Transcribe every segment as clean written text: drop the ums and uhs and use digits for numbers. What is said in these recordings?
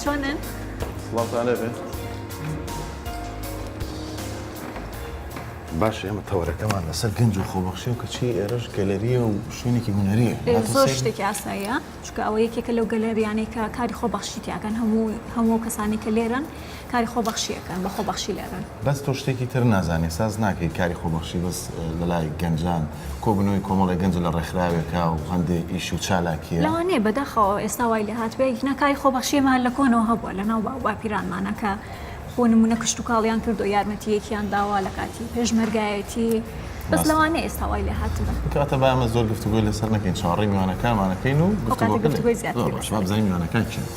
چۆنن؟ سڵاوتان لێبێ. باشە ئێمە تەوەرەکەمان لەسەر گەنج و خۆبەخشی و کەچی ئێرەش گەلەریە و شوێنێکی هونەریە. زۆر شتێکی ئاساییە چونکە ئەوە یەکێکە لەو گەلەریانەی کە کاری خۆبەخشی تیاکەن هەموو هەموو کەسانی کە لێرەن کاری خۆبەخشی ئەکەن بە خۆبەخشی لێرەن. بەس تۆ شتێکی تر نازانی ساز ناکەی کاری خۆبەخشی بەس لەلای گەنجان کۆبونەوەی کۆمەڵێک گەنجە لە ڕێکخراوێکا و هەندێ ئیش و چالاکیە. لەوانەیە بەداخەوە ئێستا وای لێهاتبێ ئینا کاری خۆبەخشی ئێمە هەر لە کۆنەوە هەبووە لەناو باو باپیرانمانا کە بۆ نمونە کشتوکاڵیان کردووە یارمەتییەکیان داوە لە کاتی پێشمەرگایەتی بەس لەوانەیە ئێستا وای لێهاتبێ. کەواتە با ئێمە زۆر گفتوگۆی لەسەر نەکەین چاوەڕێی میوانەکانمان ئەکەین و ئەوکاتە گفتوگۆی زیاتری زۆر باش با بزانین میوانەکان کێن.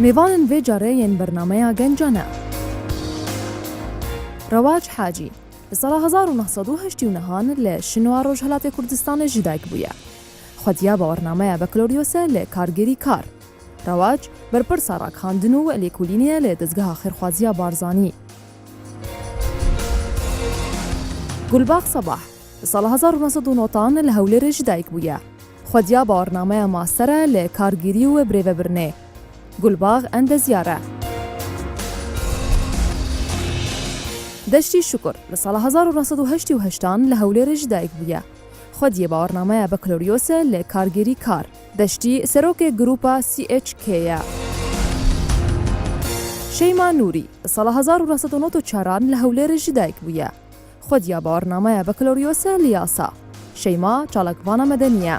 Mêvanên vê carê yên bernameya Gencane. Rewac Hacî, li sala 1989 an li Şinoa Rojhilatê Kurdistanê ji dayik bûye. Xwediya bawernameya bekaloryos e li kargêrî kar. Rewac, berpirsa ragihandin û lêkolînê ye li Dezgeha Xêrxwaziya Barzanî. Gulbax Sebah, li sala 1990 an li Hewlêrê ji dayik bûye. Xwediya bawernameya master e li kargêrî û birêvebirinê. Gulbax endezyar e. Deştî Şukur, li sala 1988 an li Hewlêrê ji dayik bûye. Xwediyê bawernameya bekaloryos e li kargêrî kar. Deştî serokê grûpa CHK ye. Şeyma Nûrî, li sala 1994 an li Hewlêrê ji dayik bûye. Xwediya bawernameya bekaloryos e li yasa. Şeyma çalakvana medenî ye.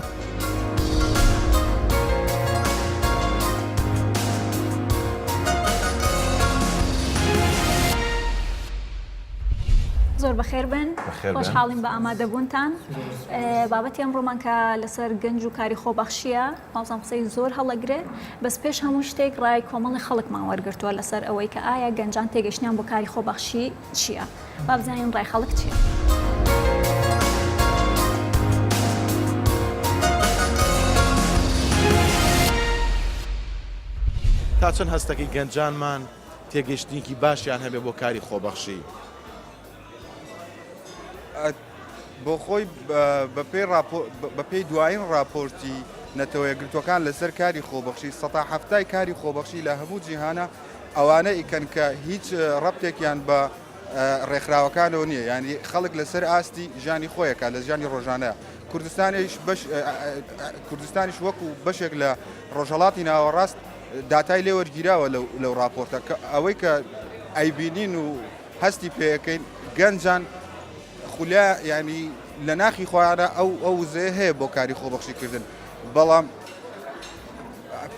زۆر بەخێر بن خۆشحاڵین بە ئامادەبوونتان بابەتی ئەمڕۆمان کە لەسەر گەنج و کاری خۆبەخشیە ماوزان قسەی زۆر هەڵەگرێ بەس پێش هەموو شتێک ڕای کۆمەڵی خەڵکمان وەرگرتووە لەسەر ئەوەی کە ئایا گەنجان تێگەشتیان بۆ کاری خۆبەخشی چییە با بزانین ڕای خەڵک چییە. تا چەند هەستەکەی گەنجانمان تێگەیشتنێکی باشیان هەبێ بۆ کاری خۆبەخشی؟ بۆ خۆی بەپێی دوایین ڕاپۆرتی نەتەوە یەکگرتووەکان لەسەر کاری خۆبەخشی سەتا حەفتای کاری خۆبەخشی لە هەموو جیهانە ئەوانە ئیکەن کە هیچ ڕەبتێکیان بە ڕێکخراوەکانەوە نییە ینی خەڵک لەسەر ئاستی ژیانی خۆیەکە لە ژیانی ڕۆژانە کوردستانیش بەش کوردستانیش وەکو بەشێک لە ڕۆژهڵاتی ناوەڕاست داتای لێوەرگیراوە لەو راپۆرتە کە ئەوەی کە ئەیبینین و هەستی پێەکەین گەنجان خولیا ینی لە ناخی خۆیانە ئەو ئەو وزەیە هەیە بۆ کاری خۆبەخشیکردن بەڵام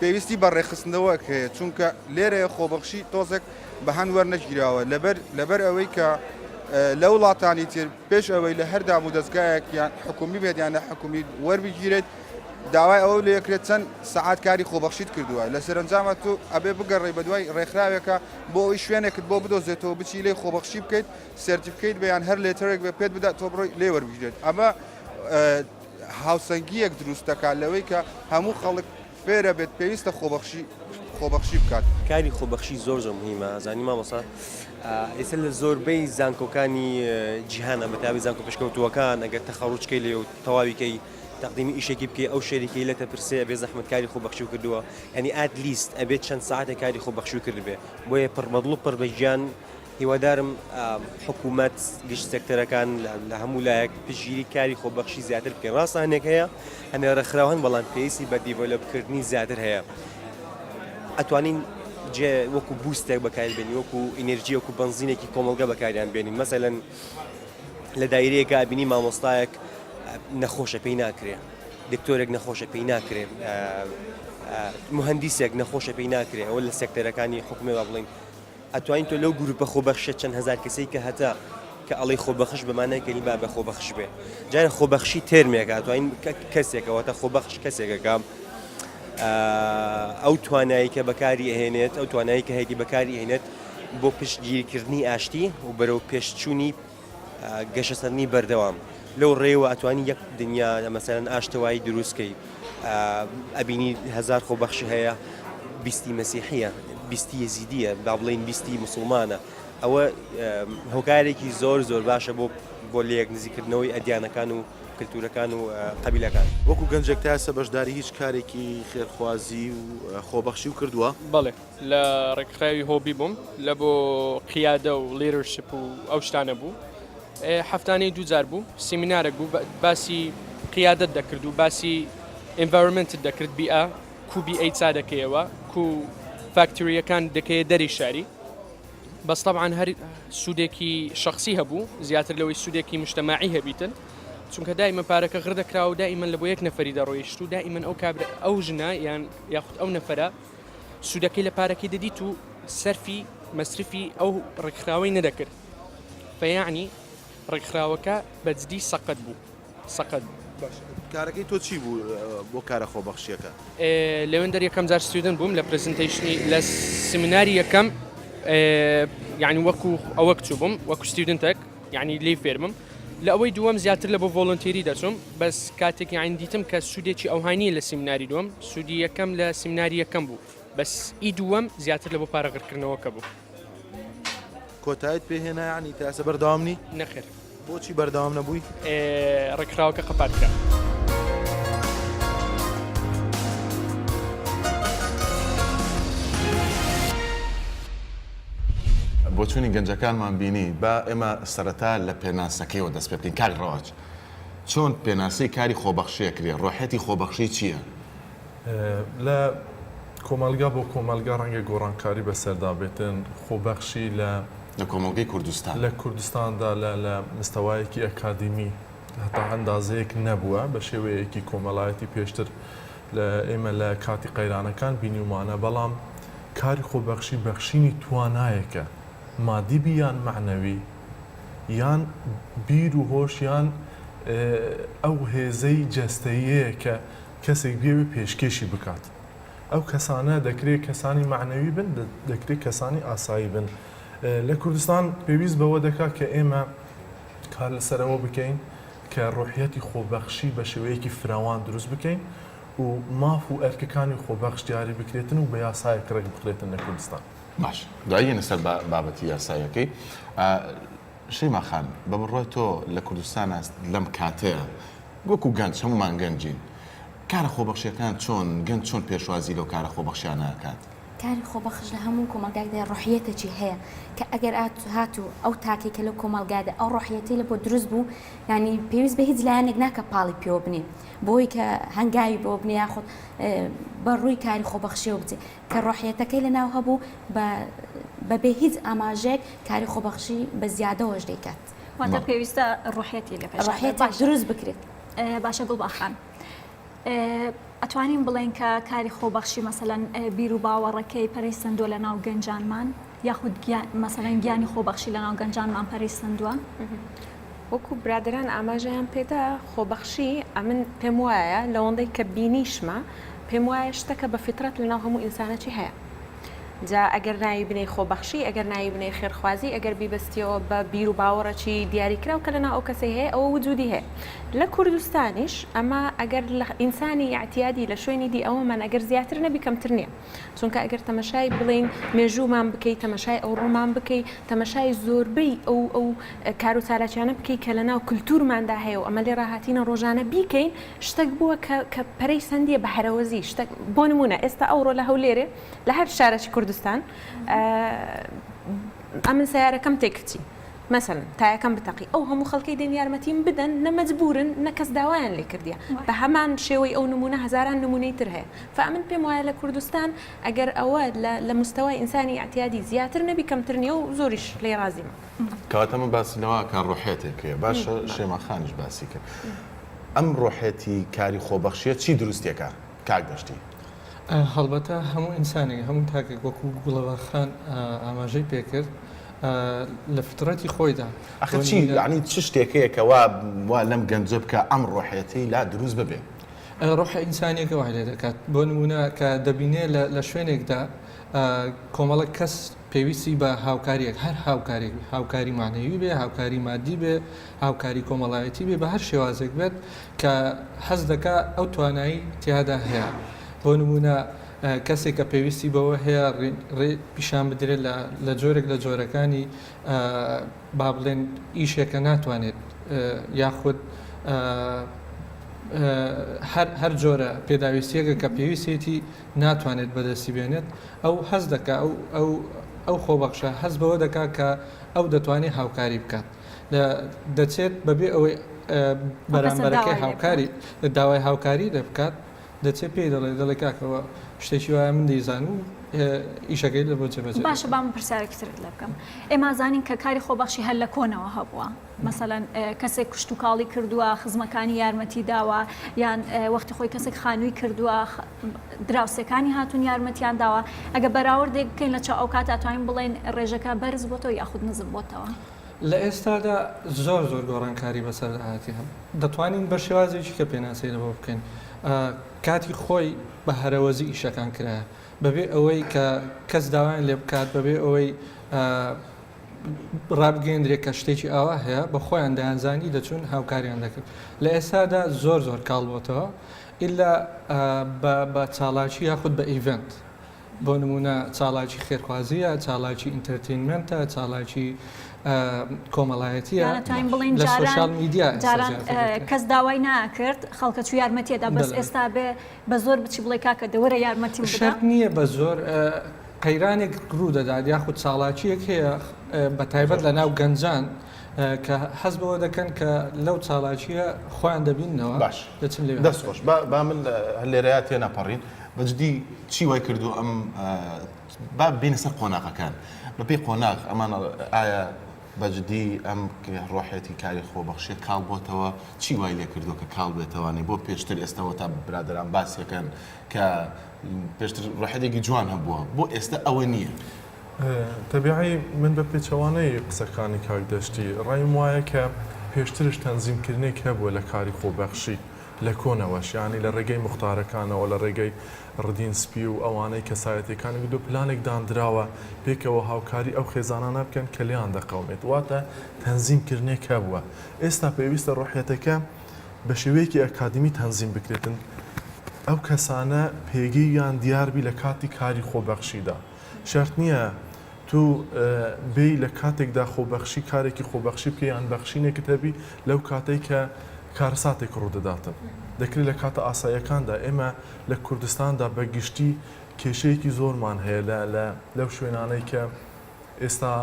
پێویستی بە ڕێکخستنەوەک هەیە چونکە لێرەیە خۆبەخشی تۆزێک بە هەند وەرنەگیراوە لەبەر لەبەر ئەوەی کە لە وڵاتانی تر پێش ئەوەی لە هەر دام و دەستگایەک یان حکومی بێت یان ناحکومی وەربگیرێت داوای ئەوە لێکرێت چەند سەعات کاری خۆبەخشیت کردووە لە سەرەنجامە تۆ ئەبێ بگەڕێی بەدوای ڕێکخراوێکە بۆ ئەوەی شوێنێکت بۆ بدۆزێتەوە بچی لێی خۆبەخشی بکەیت certificate بێ یان هەر letter ێک بێ پێت بدات تۆ بڕۆی لێ وەربگیرێت ئەمە هاوسەنگییەک دروست دەکات لەوەی کە هەموو خەڵک فێرە بێت پێویستە خۆبەخشی خۆبەخشی بکات. کاری خۆبەخشی زۆر زۆر مهمە زانی مامۆستا ئێستا لە زۆربەی زانکۆکانی جیهانە بە تایبەت زانکۆ پێشکەوتووەکان ئەگەر تەخەڕوج کەی لێ و تەواوی کەی تەقدیمی ئیشێکی بکەی ئەو شەریکەی لێتە پرسێ ئەبێ زەحمەت کاری خۆبەخشی کردووە یعنی at least ئەبێت چەند ساعتێک کاری خۆبەخشی کردبێ بۆیە پڕ بەدڵ و پڕ بە گیان هیوادارم حکوومەت گشت سێکتەرەکان لە هەموو لایەک پشتگیری کاری خۆبەخشی زیاتر بکەین ڕاستە هەنێک هەیە هەنێ ڕێکخراو هەن بەڵام پێویستی بە develop کردنی زیاتر هەیە ئەتوانین جێ وەکو boost ێک بەکاری بێنین وەکو ئینێرجی وەکو بەنزینێکی کۆمەڵگە بەکاریان بێنین مەسەلەن لە دایرەیەکە ئەبینی مامۆستایەک نەخۆشە پێی ناکرێ دکتۆرێک نەخۆشە پێی ناکرێ مهندیسێک نەخۆشە پێی ناکرێ ئەوە لە سێکتەرەکانی حکومێ با بڵین ئەتوانی تۆ لەو گروپە خۆبەخشە چەند هەزار کەسەی کە هەتە کە ئەڵێی خۆبەخش بە مانای کەلی با بە خۆبەخش بێ جارێ خۆبەخشی تێرمێکە ئەتوانین کەسێکە واتە خۆبەخش کەسێکە کە ئەو توانایی کە بەکاری ئەهێنێت ئەو توانایی کە هەیەی بەکاری ئەهێنێت بۆ پشتگیریکردنی ئاشتی و بەرەو پێشچوونی گەشەسەندنی بەردەوام لەو ڕێوە ئەتوانی یەک دنیا مەسەلەن ئاشتەوایی دروست کەی ئەبینی هەزار خۆبەخش هەیە بیستی مەسیحیە بیستی یەزیدیە با بڵین بیستی مسلمانە ئەوە هۆکارێکی زۆر زۆر باشە بۆ بۆ لەیەک نزیکردنەوەی ئەدیانەکان و. کلتورەکان و قەبیلەکان. وەکو گەنجێک تا ئێستا بەشداری هیچ کارێکی خێرخوازی و خۆبەخشی و کردووە؟ بەڵێ لە ڕێکخراوی هۆبی بووم لە بۆ قیادە و leadership و ئەو شتانە بوو هەفتانەی دووجار بوو سیمینارێک بوو باسی قیادەت دەکرد و باسی environment ت دەکرد بیئە کو بیئەی چا دەکەیەوە کو factory یەکان دەکەیە دەری شاری بەس تەبعەن هەر سوودێکی شخصی هەبوو زیاتر لەوەی سوودێکی مشتەماعی هەبیتن چونکە دایمە پارەکە غر دەکرا و دائیمەن لە بۆ یەک نەفەری دەڕۆیشت و دائیمەن ئەو کابرا ئەو ژنە یان یاخود ئەو نەفەرە سوودەکەی لە پارەکەی دەدیت و سەرفی مەسرفی ئەو ڕێکخراوەی نەدەکرد فەیعنی ڕێکخراوەکە بەجدی سەقەت بوو سەقەت بوو. باشە کارەکەی تۆ چی بوو بۆ کارە خۆبەخشیەکە؟ لەوێندەر یەکەم جار student بووم لە presentation ی لە سیمیناری یەکەم یعنی وەکو ئەوەک چوو بووم وەکو student ێک یعنی لێی فێربم لە ئەوەی دووەم زیاتر لە بۆ volunteer ی دەچوم بەس کاتێک یعنی دیتم کە سوودێکی ئەوهای نییە لە سیمیناری دووەم سوودی یەکەم لە سیمیناری یەکەم بوو بەس ئی دووەم زیاتر لە بۆ پارە غرکردنەوەکە بوو. کۆتایت پێ هێنا یعنی تا ئێستا بەردەوام نی؟ نەخێر. بۆچی بەردەوام نەبووی؟ ڕێکخراوەکە قەپات کرا. بۆچوونی گەنجەکانمان بینی، با ئێمە سەرەتا لە پێناسەکەیەوە دەست پێ بکەین. کاک ڕەواج، چۆن پێناسەی کاری خۆبەخشی ئەکرێ؟ ڕۆحیەتی خۆبەخشی چییە؟ لە کۆمەڵگا بۆ کۆمەڵگا ڕەنگە گۆڕانکاری بەسەردا بێتن، خۆبەخشی لە. لە کۆمەڵگەی کوردستان. لە کوردستاندا لە لە مستەوایەکی ئەکادیمی هەتا ئەندازەیەک نەبووە، بە شێوەیەکی کۆمەڵایەتی پێشتر لە ئێمە لە کاتی قەیرانەکان بینیومانە، بەڵام کاری خۆبەخشی بەخشینی توانایەکە مادی بی یان مەعنەوی یان بیر و هۆش یان ئەو هێزەی جەستەییەیە کە کەسێک بیەوێ پێشکێشی بکات. ئەو کەسانە دەکرێ کەسانی مەعنەوی بن، دەکرێ کەسانی ئاسایی بن. لە کوردستان پێویست بەوە دەکات کە ئێمە کار لەسەر ئەوە بکەین کە ڕۆحیەتی خۆبەخشی بە شێوەیەکی فراوان دروست بکەین و ماف و ئەرکەکانی خۆبەخش دیاری بکرێتن و بە یاسایەک ڕێک بخرێتن لە کوردستان. باش دوایی یەنە سەر بابەتی یاساییەکەی. شەیما خان بە بڕوای تۆ لە کوردستانا لەم کاتەیا وەکو گەنج هەموومان گەنجین کارە خۆبەخشیەکان چۆن گەنج چۆن پێشوازی لەو کارە خۆبەخشیانە ئەکات؟ کاری خۆبەخش لە هەموو کۆمەڵگایەکدا ڕۆحیەتێکی هەیە کە ئەگەر هاتوو ئەو تاکەی کە لەو کۆمەڵگادا ئەو ڕۆحیەتەی لە بۆ دروست بوو یانی پێویست بە هیچ لایەنێک ناکە پاڵی پێوە بنێ بۆی کە هەنگاوی بۆ بنێ یاخود بە ڕووی کاری خۆبەخشیەوە بچێ کە ڕۆحیەتەکەی لە ناو هەبوو بە بەبێ هیچ ئاماژەیەک کاری خۆبەخشی بە زیادەوەش دەیکات. واتە پێویستە ڕۆحیەتی لە پێش ڕۆحیەتێک دروست بکرێت. باشە گوڵباخ خان ئەتوانین بڵێین کە کاری خۆبەخشی مەسەلەن بیر و باوەڕەکەی پەرەی سەندووە لە ناو گەنجانمان یاخود مەسەلەن گیانی خۆبەخشی لە ناو گەنجانمان پەرەی سەندووە؟ وەکو برادەران ئاماژەیان پێدا خۆبەخشی ئەمن پێم وایە لەوەندەی کە بینیشمە پێم وایە شتەکە بە فیترەت لەناو هەموو ئینسانەکی هەیە جا ئەگەر ناوی بنێی خۆبەخشی، ئەگەر ناوی بنێی خێرخوازی، ئەگەر بیبەستیەوە بە بیر و باوەڕێکی دیاریکراو کە لەناو ئەو کەسەی هەیە ئەوە وجودی هەیە. لە کوردستانیش ئەمە ئەگەر لە ئینسانی ئیعتیادی لە شوێنی دی ئەوەمان ئەگەر زیاتر نەبی کەمتر نییە. چونکە ئەگەر تەمەشای بڵێین مێژوومان بکەی، تەمەشای ئەوڕۆمان بکەی، تەمەشای زۆربەی ئەو ئەو کار و چالاکیانە بکەی کە لەناو کلتورماندا هەیە و ئەمە لێ ڕاهاتینە ڕۆژانە بیکەین، شتەک بووە کە کە پەرەی سەندیە بە هەرەوەزی شتەک بۆ نموونە ئێستا ئەوڕۆ لە هەولێرێ لە هەر شارەکی کوردستان ئەمن سەیارەکەم تێکچی مەسەلەن تایەکەم بتەقی ئەو هەموو خەڵکەی دێن یارمەتیم بدەن نە مەجبورن نە کەس داوایان لێ کردیە بە هەمان شێوەی ئەو نموونە هەزاران نموونەی تر هەیە فەئەمن پێم وایە لە کوردستان ئەگەر ئەوە لە لە مستەوای ئینسانی ئیعتیادی زیاتر نەبی کەمتر نیە و زۆریش لێی ڕازیمە. کەواتە من باسی لەوە کە ڕۆحیەتێک هەیە باشە شێما خانیش باسی کرد ئەم ڕۆحیەتی کاری خۆبەخشیە چی دروستیەکا کاک دەشتی؟ هەڵبەتە هەموو ئینسانێک هەموو تاکێک وەکو گوڵەباخ خان ئاماژەی پێکرد لە فترەتی خۆیدا ئەخر چی یانی چ شتێک هەیە کە وا وا لەم گەنجە بکا ئەم ڕۆحیەتەی لا دروست ببێ؟ ڕۆحە ئینسانیەکە وای لێ دەکات بۆ نموونە کە دەبینێ لە شوێنێکدا کۆمەڵێک کەس پێویستی بە هاوکاریەک هەر هاوکارێک هاوکاری معنەوی بێ هاوکاری مادی بێ هاوکاری کۆمەڵایەتی بێ بە هەر شێوازێک بێت کە حەز دەکا ئەو توانایی تیادا هەیە بۆ نموونە کەسێک کە پێویستی بەوە هەیە ڕێ پیشان بدرێت لە جۆرێک لە جۆرەکانی با بڵێن ئیشێکە ناتوانێت یاخود. هەر هەر جۆرە پێداویستیەکە کە پێویستێتی ناتوانێت بەدەستی بێنێت ئەو هەست دەکا ئەو ئەو ئەو خۆبەخشە هەست بەوە دەکا کە ئەو دەتوانێت هاوکاری بکات لە دەچێت بەبێ ئەوەی بەرامبەرەکەی هاوکاری داوای هاوکاری لێ بکات دەچێت پێی دەڵێ دەڵێ کاکەوە شتێکی وایە من دەیزانم و ئیشەکەی لە بۆ جێبەجێ باشە با من پرسیارێکی ترت لێ بکەم ئێمە زانین کە کاری خۆبەخشی هەر لە کۆنەوە هەبووە مەسەلەن کەسێک کشتوکاڵی کردووە خزمەکانی یارمەتی داوە یان وەختی خۆی کەسێک خانووی کردووە دراوسێکانی هاتوون یارمەتیان داوە ئەگە بەراوردێک بکەین لە چاو ئەو کاتە ئەتوانین بڵێین ڕێژەکە بەرز بۆتەوە یاخود نزم بۆتەوە؟ لە ئێستادا زۆر زۆر گۆڕانکاری بەسەردا هاتیە دەتوانین بە شێوازێکی کە پێناسەی لەبۆ بکەین کاتی خۆی بە هەرەوەزی ئیشەکان کرایە بەبێ ئەوەی کە کەس داوایان لێ بکات بەبێ ئەوەی ڕابگەیەندرێت کە شتێکی ئاوا هەیە بە خۆیان دەیانزانی دەچوون هاوکاریان دەکرد لە ئێستادا زۆر زۆر کاڵ بۆتەوە ئیلا بە چاڵاکی یاخود بە event بۆ نمونە چاڵاکی خێرخوازیە چاڵاکی entertainment ە چاڵاکی کۆمەڵایەتیە لە social media جاران کەس داوای ناکرد خەڵکە چوو یارمەتیەدا بەس ئێستا بێ بە زۆر بچی بڵێ کاکە دەوەرە یارمەتیم بدە. شەرت نییە بە زۆر، قەیرانێک ڕوو دەدات یاخود چاڵاکییەک هەیە بە تایبەت لە ناو گەنجان کە حەز بەوە دەکەن کە لەو چاڵاکییە خۆیان دەبیننەوە باش دەچن لەوێ. دەست خۆش با با من هەر لێرەیا تێنەپەڕین بە جدی چی وای کردووە ئەم با بێینە سەر قۆناغەکان بەپێی قۆناغ ئەمان ئایا بە جدی ئەم ڕۆحیەتی کاری خۆبەخشیە کاڵ بۆتەوە چی وای لێ کردووە کە کاڵ بێتەوانێ بۆ پێشتر ئێستاوە تا برادەران باسیەکەن کە پێشتر ڕۆحیەتێکی جوان هەبووە بۆ ئێستا ئەوە نییە؟ تەبیعی من بە پێچەوانەی قسەکانی کاک دەشتی ڕایم وایە کە پێشترش تەنزیم کردنێک هەبووە لە کاری خۆبەخشی لە کۆنەوەش یانی لە ڕێگەی موختارەکانەوە لە ڕێگەی ڕدین سپی و ئەوانەی کەسایەتیەکانی گوتوە پلانێک داندراوە پێکەوە هاوکاری ئەو خێزانانە بکەن کە لێیان دەقەومێت واتە تەنزیم کردنێک هەبووە ئێستا پێویستە ڕۆحیەتەکە بە شێوەیەکی ئەکادیمی تەنزیم بکرێتن ئەو کەسانە پێگەیان دیاربی لە کاتی کاری خۆبەخشیدا شەرت نییە تو بێی لە کاتێکدا خۆبەخشی کارێکی خۆبەخشی بکەی یان بەخشینێکت هەبی لەو کاتەی کە کارەساتێک ڕوودەداتن دەکرێت لە کاتە ئاساییەکاندا ئێمە لە کوردستاندا بە گشتی کێشەیەکی زۆرمان هەیە لە لە لەو شوێنانەی کە ئێستا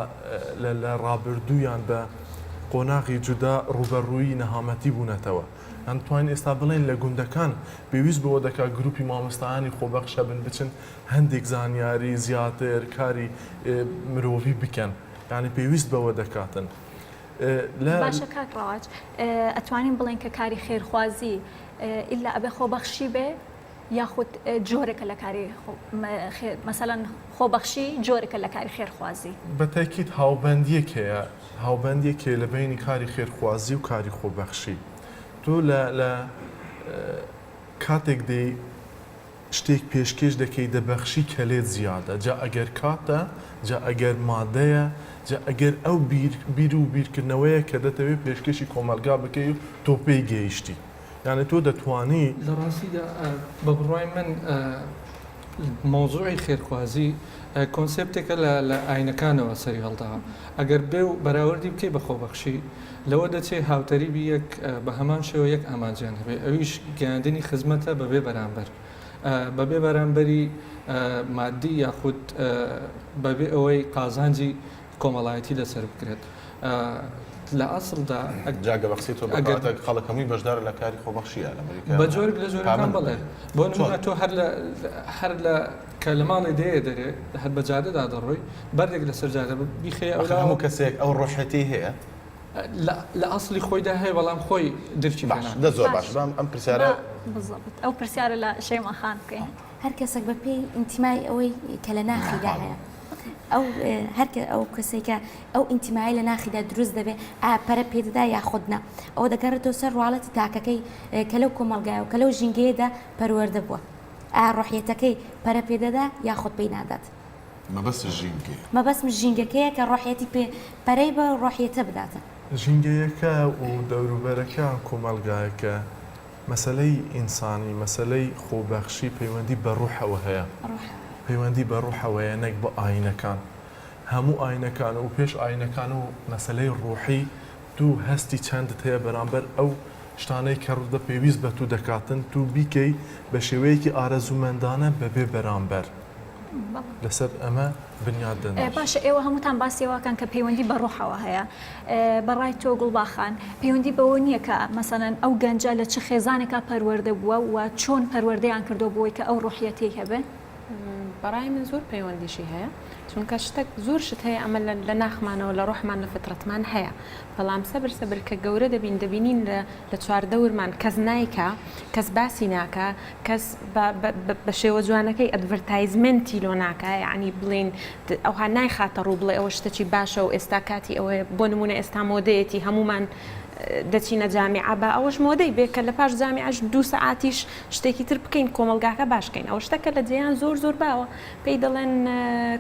لە لە ڕابردوویان بە قۆناغی جودا ڕووبەڕووی نەهامەتی بوونەتەوە یان توانین ئێستا بڵێین لە گوندەکان پێویست بەوە دەکات گروپی مامۆستایانی خۆبەخش هەبن بچن هەندێک زانیاری زیاتر کاری مرۆڤی بکەن یانی پێویست بەوە دەکاتن لە. باشە کاک ڕەواج ئەتوانین بڵێین کە کاری خێرخوازی ئیلا ئەبێ خۆبەخشی بێ یاخود جۆرێکە لە کاری مەسەلەن خۆبەخشی جۆرێکە لە کاری خێرخوازی؟ بە تەئکید هاوبەندیەک هەیە هاوبەندیەک هەیە لە بەینی کاری خێرخوازی و کاری خۆبەخشی تۆ لە لە کاتێک دێی شتێک پێشکێش دەکەی دەبەخشی کە لێت زیادە جا ئەگەر کاتە جا ئەگەر مادەیە جا ئەگەر ئەو بیر بیر و بیرکردنەوەیە کە دەتەوێ پێشکێشی کۆمەڵگا بکەی و تۆ پێی گەیشتی یانی تۆ دەتوانی لە ڕاستیدا بە بڕوای من مەوزوعی خێرخوازی کۆنسێپتێکە لە لە ئاینەکانەوە سەری هەڵداوە ئەگەر بێ و بەراوردی بکەی بە خۆبەخشی لەوە دەچێ هاوتەریبی یەک بە هەمان شێوە یەک ئامانجیان هەبێ ئەویش گەیاندنی خزمەتە بەبێ بەرامبەر بەبێ بەرامبەری مادی یاخود بەبێ ئەوەی قازانجی کۆمەڵایەتی لەسەر بکرێت لە ئەسڵدا جا گە بەقسەی تۆ بکاتە خەڵک هەمووی بەشدارە لە کاری خۆبەخشیە لە ئەمریکا بە جۆرێک لە جۆرەکان بەڵێ بۆ نمونە تۆ هەر لە هەر لە کە لە ماڵێ دێیە دەرێ هەر بە جادەدا دەڕۆی بەردێک لەسەر جادە بیخەیە ئەولا هەموو کەسێک ئەو ڕۆحێتی هەیە لە ئەسڵی خۆیدا هەیە بەڵام خۆی درکی باش دە زۆر باش بام ئەم پرسیارە بالضبط ئەو پرسیارە لە شەیما خان بکەین هەر کەسێک بە پێی ئینتیمای ئەوەی کە لە ناخیدا هەیە ئەو هەر ئەو کەسێکە ئەو ئینتیمای لە ناخیدا دروست دەبێ ئا پەرە پێدەدا یاخود نا ئەوە دەگەڕێتەوە سەر ڕواڵەتی تاکەکەی کە لەو کۆمەڵگایە و کە لەو ژینگەیەدا پەروەردە بووە ئایا ڕۆحیەتەکەی پەرە پێدەدا یاخود پێی نادات. مەبەست ژینگەیە. مەبەستم ژینگەکەیە کە ڕۆحیەتی پێ پەرەی بە ڕۆحیەتە بداتن. ژینگەیەکە و دەوروبەرەکە کۆمەڵگایەکە مەسەلەی ئینسانی مەسەلەی خۆبەخشی پەیوەندی بە ڕوحەوە هەیە پەیوەندی بە ڕوحەوەیە نەک بە ئاینەکان هەموو ئاینەکان و پێش ئاینەکان و مەسەلەی ڕوحی دوو هەستی چەندت هەیە بەرامبەر ئەو. شتانەی کە ڕوودە پێویست بە تو دەکاتن تو بیکەی بە شێوەیەکی ئارەزوومەندانە بەبێ بەرامبەر لەسەر ئەمە بنیات دەنرێت. باشە ئێوە هەمووتان باسی ئەوە ئەکەن کە پەیوەندی بە ڕۆحەوە هەیە بە ڕای تۆ گوڵباخان پەیوەندی بەوە نییە کە مەسەلەن ئەو گەنجە لە چ خێزانێکا پەروەردە بووە و چۆن پەروەردەیان کردووە بۆی کە ئەو ڕۆحیەتەی هەبێ؟ بەڕای من زۆر پەیوەندیشی هەیە چونکە شتەک زۆر شت هەیە ئەمە لە ناخمانەوە لە ڕۆحمان لە فیترەتمان هەیە بەڵام سەبر سەبر کە گەورە دەبین دەبینین لە لە چواردەورمان کەس نایکا کەس باسی ناکا کەس بە بە شێوە جوانەکەی advertisement ی لۆ ناکا یەعنی بڵێین ئەوها نایخاتە ڕوو بڵێ ئەوە شتەکی باشە و ئێستا کاتی ئەوەیە بۆ نمونە ئێستا مۆدەیەتی هەموومان دەچینە جامیعە با ئەوەش مۆدەی بێ کە لە پاش جامیعەش دوو سەعاتیش شتێکی تر بکەین کۆمەڵگاکە باش کەین ئەوە شتەکە لە جیهان زۆر زۆر باوە پێی دەڵێن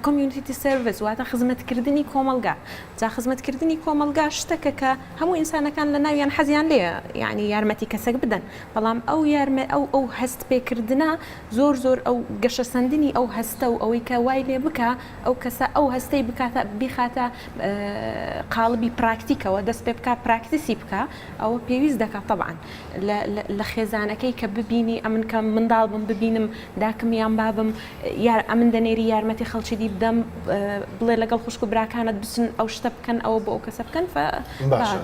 community service واتە خزمەتکردنی کۆمەڵگا جا خزمەتکردنی کۆمەڵگا شتەکە کە هەموو ئینسانەکان لە ناویان حەزیان لێیە یانی یارمەتی کەسەک بدەن بەڵام ئەو یارمە ئەو ئەو هەست پێکردنە زۆر زۆر ئەو گەشەسەندنی ئەو هەستە و ئەوەی کە وای لێ بکا ئەو کەسە ئەو هەستەی بکاتە بیخاتە قاڵبی پراکتیکەوە دەست پێ بکا practice ی بکا ئەوە پێویست دەکا تەبعەن لە لە خێزانەکەی کە ببینی ئەمن کە منداڵ بم ببینم داکم یان بابم یار ئەمن دەنێری یارمەتی خەڵکی دی بدەم بڵێ لەگەڵ خوشک و براکانت بچن ئەو شتە بکەن ئەوە بۆ ئەو کەسە بکەن ف باشە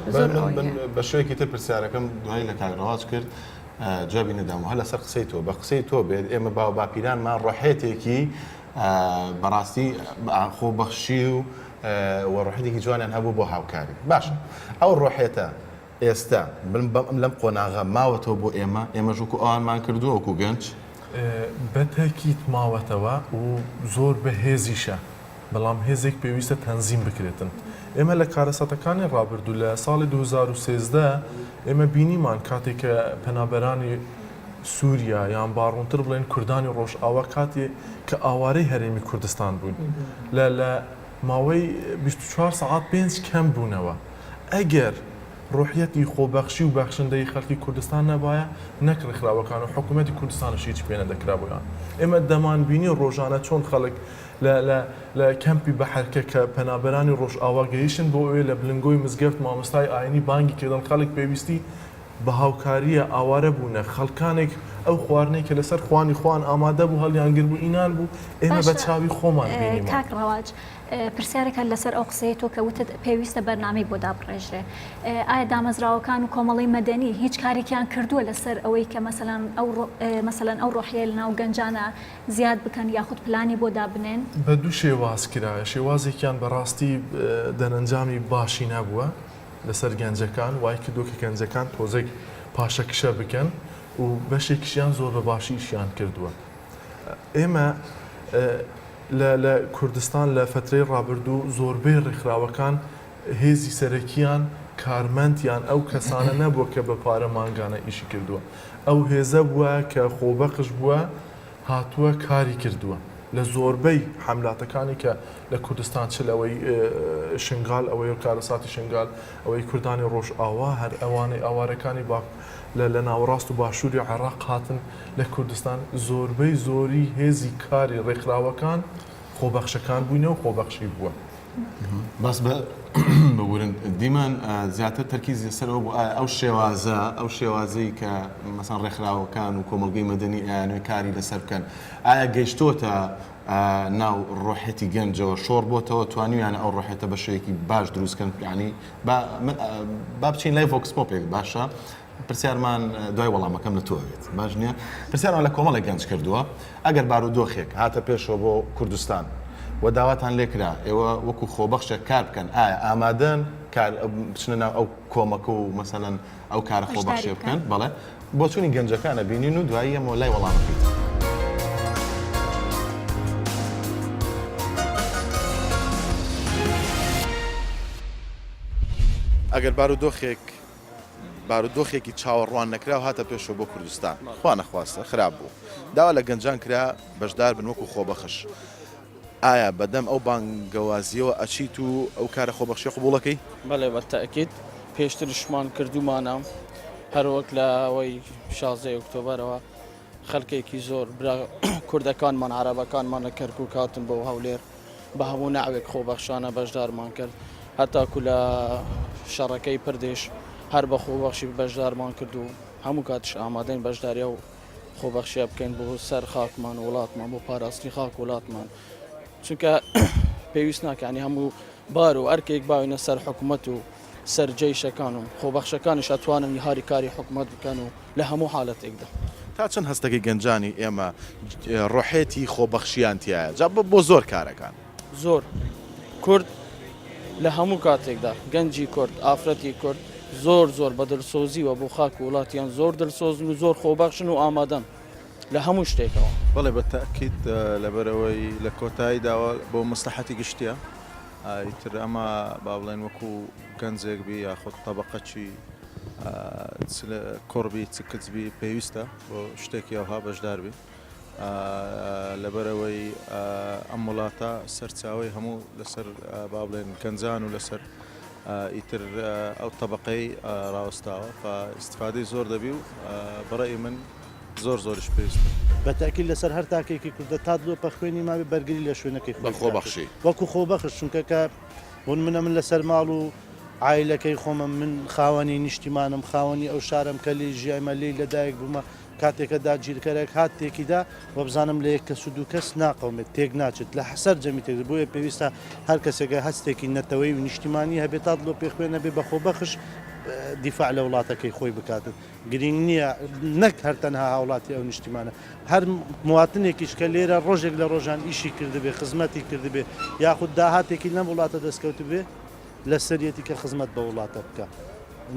من بە شێوەیەکی تر پرسیارەکەم دوایی لە کاک ڕەواج کرد جوابی نەدامەوە هەر لەسەر قسەی تۆ بە قسەی تۆ بێت ئێمە باو باپیرانمان ڕۆحێتێکی بەڕاستی خۆبەخشی و و ڕۆحێتێکی جوانیان هەبوو بۆ هاوکاری باشە ئەو ڕۆحێتە ئێستا لەم قۆناغە ماوەتەوە بۆ ئێمە، ئێمەش وەکو ئەوانمان کردووە وەکو گەنج؟ بە تەئکید ماوەتەوە و زۆر بەهێزیشە، بەڵام هێزێک پێویستە تەنزیم بکرێتن. ئێمە لە کارەساتەکانی ڕابردوو لە ساڵی 2013 ئێمە بینیمان کاتێک کە پەنابەرانی سووریا یان با ڕوونتر بڵێین کوردانی ڕۆژئاوا کاتێ کە ئاوارەی هەرێمی کوردستان بوون لە لە ماوەی 24 سەعات پێنج کەم بوونەوە. ئەگەر ڕۆحیەتی خۆبەخشی و بەخشندەیی خەڵکی کوردستان نەبایە، نەک ڕێکخراوەکان و حکوومەتی کوردستانیش هیچی پێ نەدەکرا بۆیان. ئێمە دەمانبینی ڕۆژانە چۆن خەڵک لە لە لە کەمپی بەحرکە کە پەنابەرانی ڕۆژئاوا گەیشتن بۆ ئەوێ لە بلنگۆی مزگەفت مامۆستای ئاینی بانگی کردن خەڵک پێویستی بە هاوکارییە ئاوارە بوونە خەڵکانێک ئەو خواردنەی کە لەسەر خوانی خۆیان ئامادە بوو هەڵیانگرت بوو ئینان بوو ئێمە بە باشە چاوی خۆمان بینیمان. کاک ڕەواج پرسیارێک هەر لەسەر ئەو قسەیەی تۆ کە وتت پێویستە بەرنامەی بۆ دابڕێژرێ ئایا دامەزراوەکان و کۆمەڵەی مەدەنی هیچ کارێکیان کردووە لەسەر ئەوەی کە مەسەلەن ئەو مەسەلەن ئەو ڕۆحیە لەناو گەنجانە زیاد بکەن یاخود پلانی بۆ دابنێن؟ بە دوو شێواز کرایە شێوازێکیان بەڕاستی دەرەنجامی باشی نەبووە لەسەر گەنجەکان وای کردووە کە گەنجەکان تۆزێک پاشەکشە بکەن و بەشێکیشیان زۆر بە باشی ئیشیان کردووە ئێمە لە لە کوردستان لە فەترەی ڕابردوو زۆربەی ڕێکخراوەکان هێزی سەرەکیان کارمەند یان ئەو کەسانە نەبووە کە بە پارە مانگانە ئیشی کردووە ئەو هێزە بووە کە خۆبەخش بووە هاتووە کاری کردووە لە زۆربەی حەملاتەکانی کە لە کوردستان چ لەوەی شنگال ئەوەی کارەساتی شنگال ئەوەی کوردانی ڕۆژئاوا هەر ئەوانەی ئاوارەکانی باک لە لە ناوەڕاست و باشووری عێراق هاتن لە کوردستان زۆربەی زۆری هێزی کاری ڕێکخراوەکان خۆبەخشەکان بووینە و خۆبەخشی بووە. بەس بە ببورن دیمەن زیاتر تەرکیز لەسەر ئەوە بوو ئایا ئەو شێوازە ئەو شێوازەی کە مەسەن ڕێکخراوەکان و کۆمەڵگەی مەدەنی ئەیانەوێ کاری لەسەر بکەن ئایا گەیشتۆتە ناو ڕۆحێتی گەنجەوە شۆڕ بۆتەوە توانیویانە ئەو ڕۆحێتە بە شێوەیەکی باش دروست کەن یانی با با بچین لای vox pop ێک باشە پرسیارمان دوای وەڵامەکەم لە تۆ ئەوێت باش نییە پرسیارمان لە کۆمەڵێک گەنج کردووە ئەگەر بارودۆخێک هاتە پێشەوە بۆ کوردستان و داواتان لێکرا ئێوە وەکو خۆبەخشێک کار بکەن ئایا ئامادەن کار بچنە ناو ئەو کۆمەکە و مەسەلەن ئەو کارە خۆبەخشێ بکەن بەڵێ بۆچوونی گەنجەکانە بینین و دوایی ئەمەوە لای وەڵامەکەی تر. ئەگەر بارودۆخێک بارودۆخێکی چاوەڕوان نەکراو هاتە پێشەوە بۆ کوردستان خوا نەخواستە خراپ بوو داوا لە گەنجان کرا بەشدار بن وەکو خۆبەخش ئایا بەدەم ئەو بانگەوازیەوە ئەچیت و ئەو کارە خۆبەخشیە قبوڵەکەی؟ بەڵێ بە تەئکید پێشتریشمان کردوومانە هەروەک لە ئەوەی شازدەی ئۆکتۆبەرەوە خەڵکێکی زۆر برا کوردەکانمان عەرەبەکانمان لە کەرکوک هاتن بۆ هەولێر بە هەموو نەعوێک خۆبەخشانە بەشدارمان کرد هەتاکو لە شەڕەکەی پردێش. هەر بە خۆبەخشی بەشدارمان کرد و هەموو کاتیش ئامادەین بەشداری ئەو خۆبەخشیە بکەین بۆ سەر خاکمان و وڵاتمان بۆ پاراستنی خاک و وڵاتمان چونکە پێویست ناکانی هەموو بار و ئەرکێک باوینە سەر حکوومەت و سەر جەیشەکان و خۆبەخشەکانیش ئەتوانن هاریکاری حکوومەت بکەن و لە هەموو حالەتێکدا. تا چەند هەستەکەی گەنجانی ئێمە ڕۆحێتی خۆبەخشیان تیایە جا بۆ زۆر کارەکان؟ زۆر. کورد لە هەموو کاتێکدا گەنجی کورد، ئافرەتی کورد زۆر زۆر بە دڵسۆزیوە بۆ خاک و وڵاتیان زۆر دڵسۆزن و زۆر خۆبەخشن و ئامادەن لە هەموو شتێکەوە. بەڵێ بە تەئکید لەبەرئەوەی لە کۆتاییدا بۆ مەسلەحەتی گشتیە ئیتر ئەمە با بڵێن وەکو گەنجێک بی یاخود تەبەقەکی چ کوڕ بی چ کچ بی پێویستە بۆ شتێکی ئەوها بەشدار بی لەبەرئەوەی ئەم وڵاتە سەرچاوەی هەموو لەسەر با بڵێن گەنجان و لەسەر ئیتر ئەو تەبەقەی ڕاوەستاوە فە ئیستفادەی زۆر دەبی و بەڕەئی من زۆر زۆریش پێویستە. بە تەئکید لەسەر هەر تاکێکی کوردە تا دلۆپە خوێنی مابێ بەرگری لە شوێنەکەی بە خۆی بکات خۆبەخشی. وەکو خۆبەخش چونکە کە بۆ نمونە من لەسەر ماڵ و عایلەکەی خۆمم من خاوەنی نیشتیمانم خاوەنی ئەو شارەم کە لێی ژیایمە لێی لەدایک بوومە کاتێکە داگیرکەرێک هات تێکیدا وەبزانم لە یەک کەس و دوو کەس ناقەومێت تێک ناچێت لە سەرجەمی تێک بۆیە پێویستە هەر کەسێکە هەستێکی نەتەوەیی و نیشتیمانی هەبێت تا دڵۆپێ خوێن هەبێ بە خۆبەخش دیفاع لە وڵاتەکەی خۆی بکات گرینگ نییە نەک هەر تەنها هاوڵاتی ئەو نیشتیمانە هەر مواتنێکیش کە لێرە ڕۆژێک لە ڕۆژان ئیشی کردبێ خزمەتی کردبێ یاخود داهاتێکی لەم وڵاتە دەستکەوتبێ لەسەریەتی کە خزمەت بە وڵاتە بکا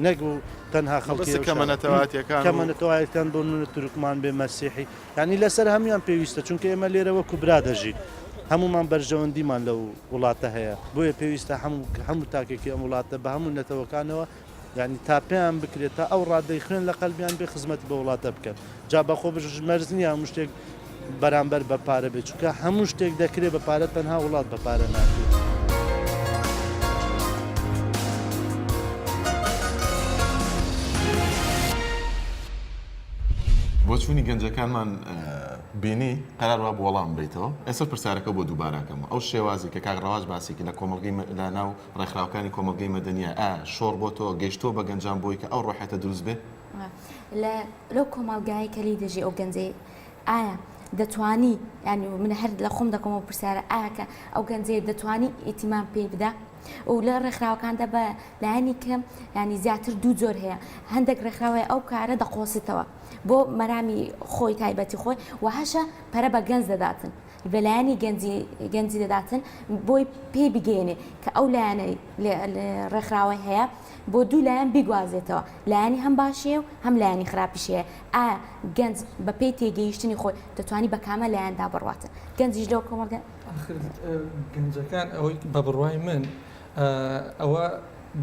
نەک و تەنها خەڵکی مەبەست ئەو کەمە شارە نەتەوایەتیەکان و کەمە نەتەوایەتیان بۆ نمونە تورکمان بێ مەسیحی یانی لەسەر هەموان پێویستە چونکە ئێمە لێرە وەکو برا دەژین هەمومان بەرژەوەندیمان لەو وڵاتە هەیە بۆیە پێویستە هەموو هەموو تاکێکی ئەم وڵاتە بە هەموو نەتەوەکانەوە یانی تا پێیان بکرێت تا ئەو ڕادەی خوێن لە قەلبیان بێ خزمەتی بە وڵاتە بکەن جا بەخۆ مەرج نییە هەموو شتێک بەرامبەر بە پارە بێت چونکە هەموو شتێک دەکرێت بە پارە تەنها وڵات بە پارە ناکرێت. بۆچوونی گەنجەکانمان بینی قەرار وابوو وەڵام بەیتەوە ئێستا پرسیارەکە بۆ دووبارەکەمەوە ئەو شێوازی کە کاک ڕەواج باسی کرد لە کۆمەڵگەی لە ناو ڕێکخراوەکانی کۆمەڵگەی مەدەنیە ئایا شۆڕ بۆتەوە گەیشتووە بە گەنجان بۆی کە ئەو ڕۆحیەتە دروست بێ؟ لە لەو کۆمەڵگایەی کە لێی دەژی ئەو گەنجەی ئایا دەتوانی یانی من هەر لە خۆم دەکەمەوە پرسیارە ئایا کە ئەو گەنجەیە دەتوانی ئیتیمام پێی بدا و لە ڕێکخراوەکاندا بە لایەنی کەم ینی زیاتر دوو جۆر هەیە هەندێک ڕێکخراوەیە ئەو کارە دەقۆزیتەوە بۆ مەرامی خۆی تایبەتی خۆی و هەشە پەرە بە گەنج دەداتن بە لایەنی گەنجی گەنجی دەداتن بۆی پێی بگەێنێ کە ئەو لایەنەی ڕێکخراوەی هەیە بۆ دوو لایەن بیگوازێتەوە لایەنی هەم باشی هەیە و هەم لایەنی خراپیشی هەیە ئایا گەنج بە پێی تێگەیشتنی خۆی دەتوانی بە کامە لایەندا بڕواتن گەنجیش لەو کۆمەڵگە ئاخر گەنجەکان ئەوەی بە بڕوای من ئەوە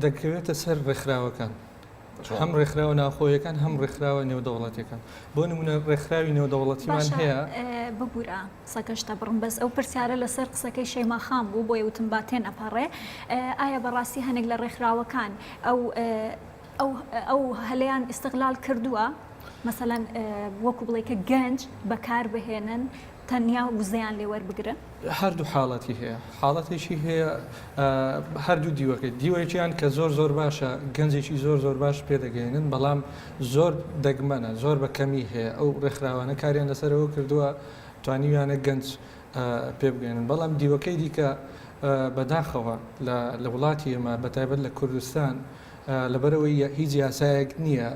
دەکەوێتە سەر ڕێکخراوەکان هەم ڕێکخراوە ناوخۆیەکان هەم ڕێکخراوە نێودەوڵەتیەکان بۆ نمونە ڕێکخراوی نێودەوڵەتیمان باشە هەیە. ببورە قسەکەشت دەبڕم بەس ئەو پرسیارە لەسەر قسەکەی شەیما خان بوو بۆیە وتم با تێنەپەڕێ ئایا بەڕاستی هەنێک لە ڕێکخراوەکان ئەو ئەو ئەو هەلەیان ئیستغلال کردووە مەسەلەن وەکو بڵێ کە گەنج بەکار بهێنن تەنیا وزەیان لێ وەربگرن؟ هەردوو حاڵەتی هەیە حاڵەتێکی هەیە هەردوو دیوەکەی دیوەیەکیان کە زۆر زۆر باشە گەنجێکی زۆر زۆر باش پێدەگەێنن بەڵام زۆر دەگمەنە زۆر بە کەمی هەیە ئەو ڕێکخراوانە کاریان لەسەرەوە کردووە توانیویانە گەنج پێ بگەێنن بەڵام دیوەکەی دیکە بەداخەوە لە وڵاتی ئێمە بەتایبەت لە کوردستان لەبەرئەوەی هیچ یاسایەک نییە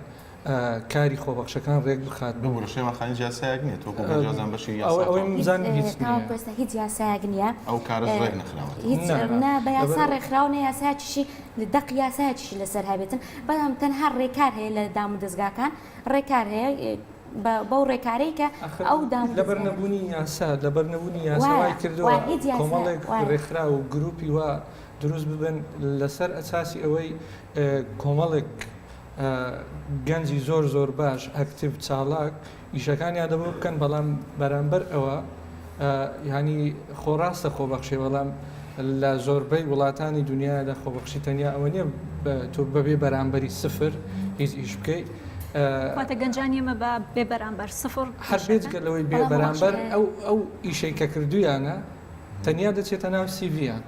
کاری خۆبەخشەکان ڕێک بخات. ببورە شێوان خان هیچ یاسایەک نییە تۆ وەکو گەنج وازان بەشی یاسا ئەوەی تەواو من بزانم هیچ نییە. تاوەکو ئێستا هیچ یاسایەک نییە. ئەو کارەش ڕێک نەخراوەتەوە. هیچ نا بە یاسا ڕێکخراوە نە یاسایەکیشی دەقی یاسایەکیشی لەسەر هەبێتن بەڵام تەنها ڕێکار هەیە لە دامودەزگاکان ڕێکار هەیە بەو ڕێکارەی کە ئەو دام لەبەر نەبوونی یاسا لەبەر نەبوونی یاسا وای کردووە کۆمەڵێک ڕێکخراو و گروپی وا دروست ببن لەسەر ئەساسی ئەوەی کۆمەڵێک گەنجی زۆر زۆر باش ئەکتیڤ چاڵاک ئیشەکانیان دەبوو بکەن بەڵام بەرامبەر ئەوە ینی خۆڕاستە خۆبەخشێ بەڵام لە زۆربەی وڵاتانی دنیادا خۆبەخشی تەنیا ئەوە نییە تۆ بەبێ بەرامبەری سفر هیچ ئیش بکەیت واتە گەنجانی ئێمە بە بێ بەرامبەر سفر هەر بێجگە لەوەی بێ بەرامبەر ئەو ئەو ئیشەی کە کردویانە تەنیا دەچێتە ناو سیڤیان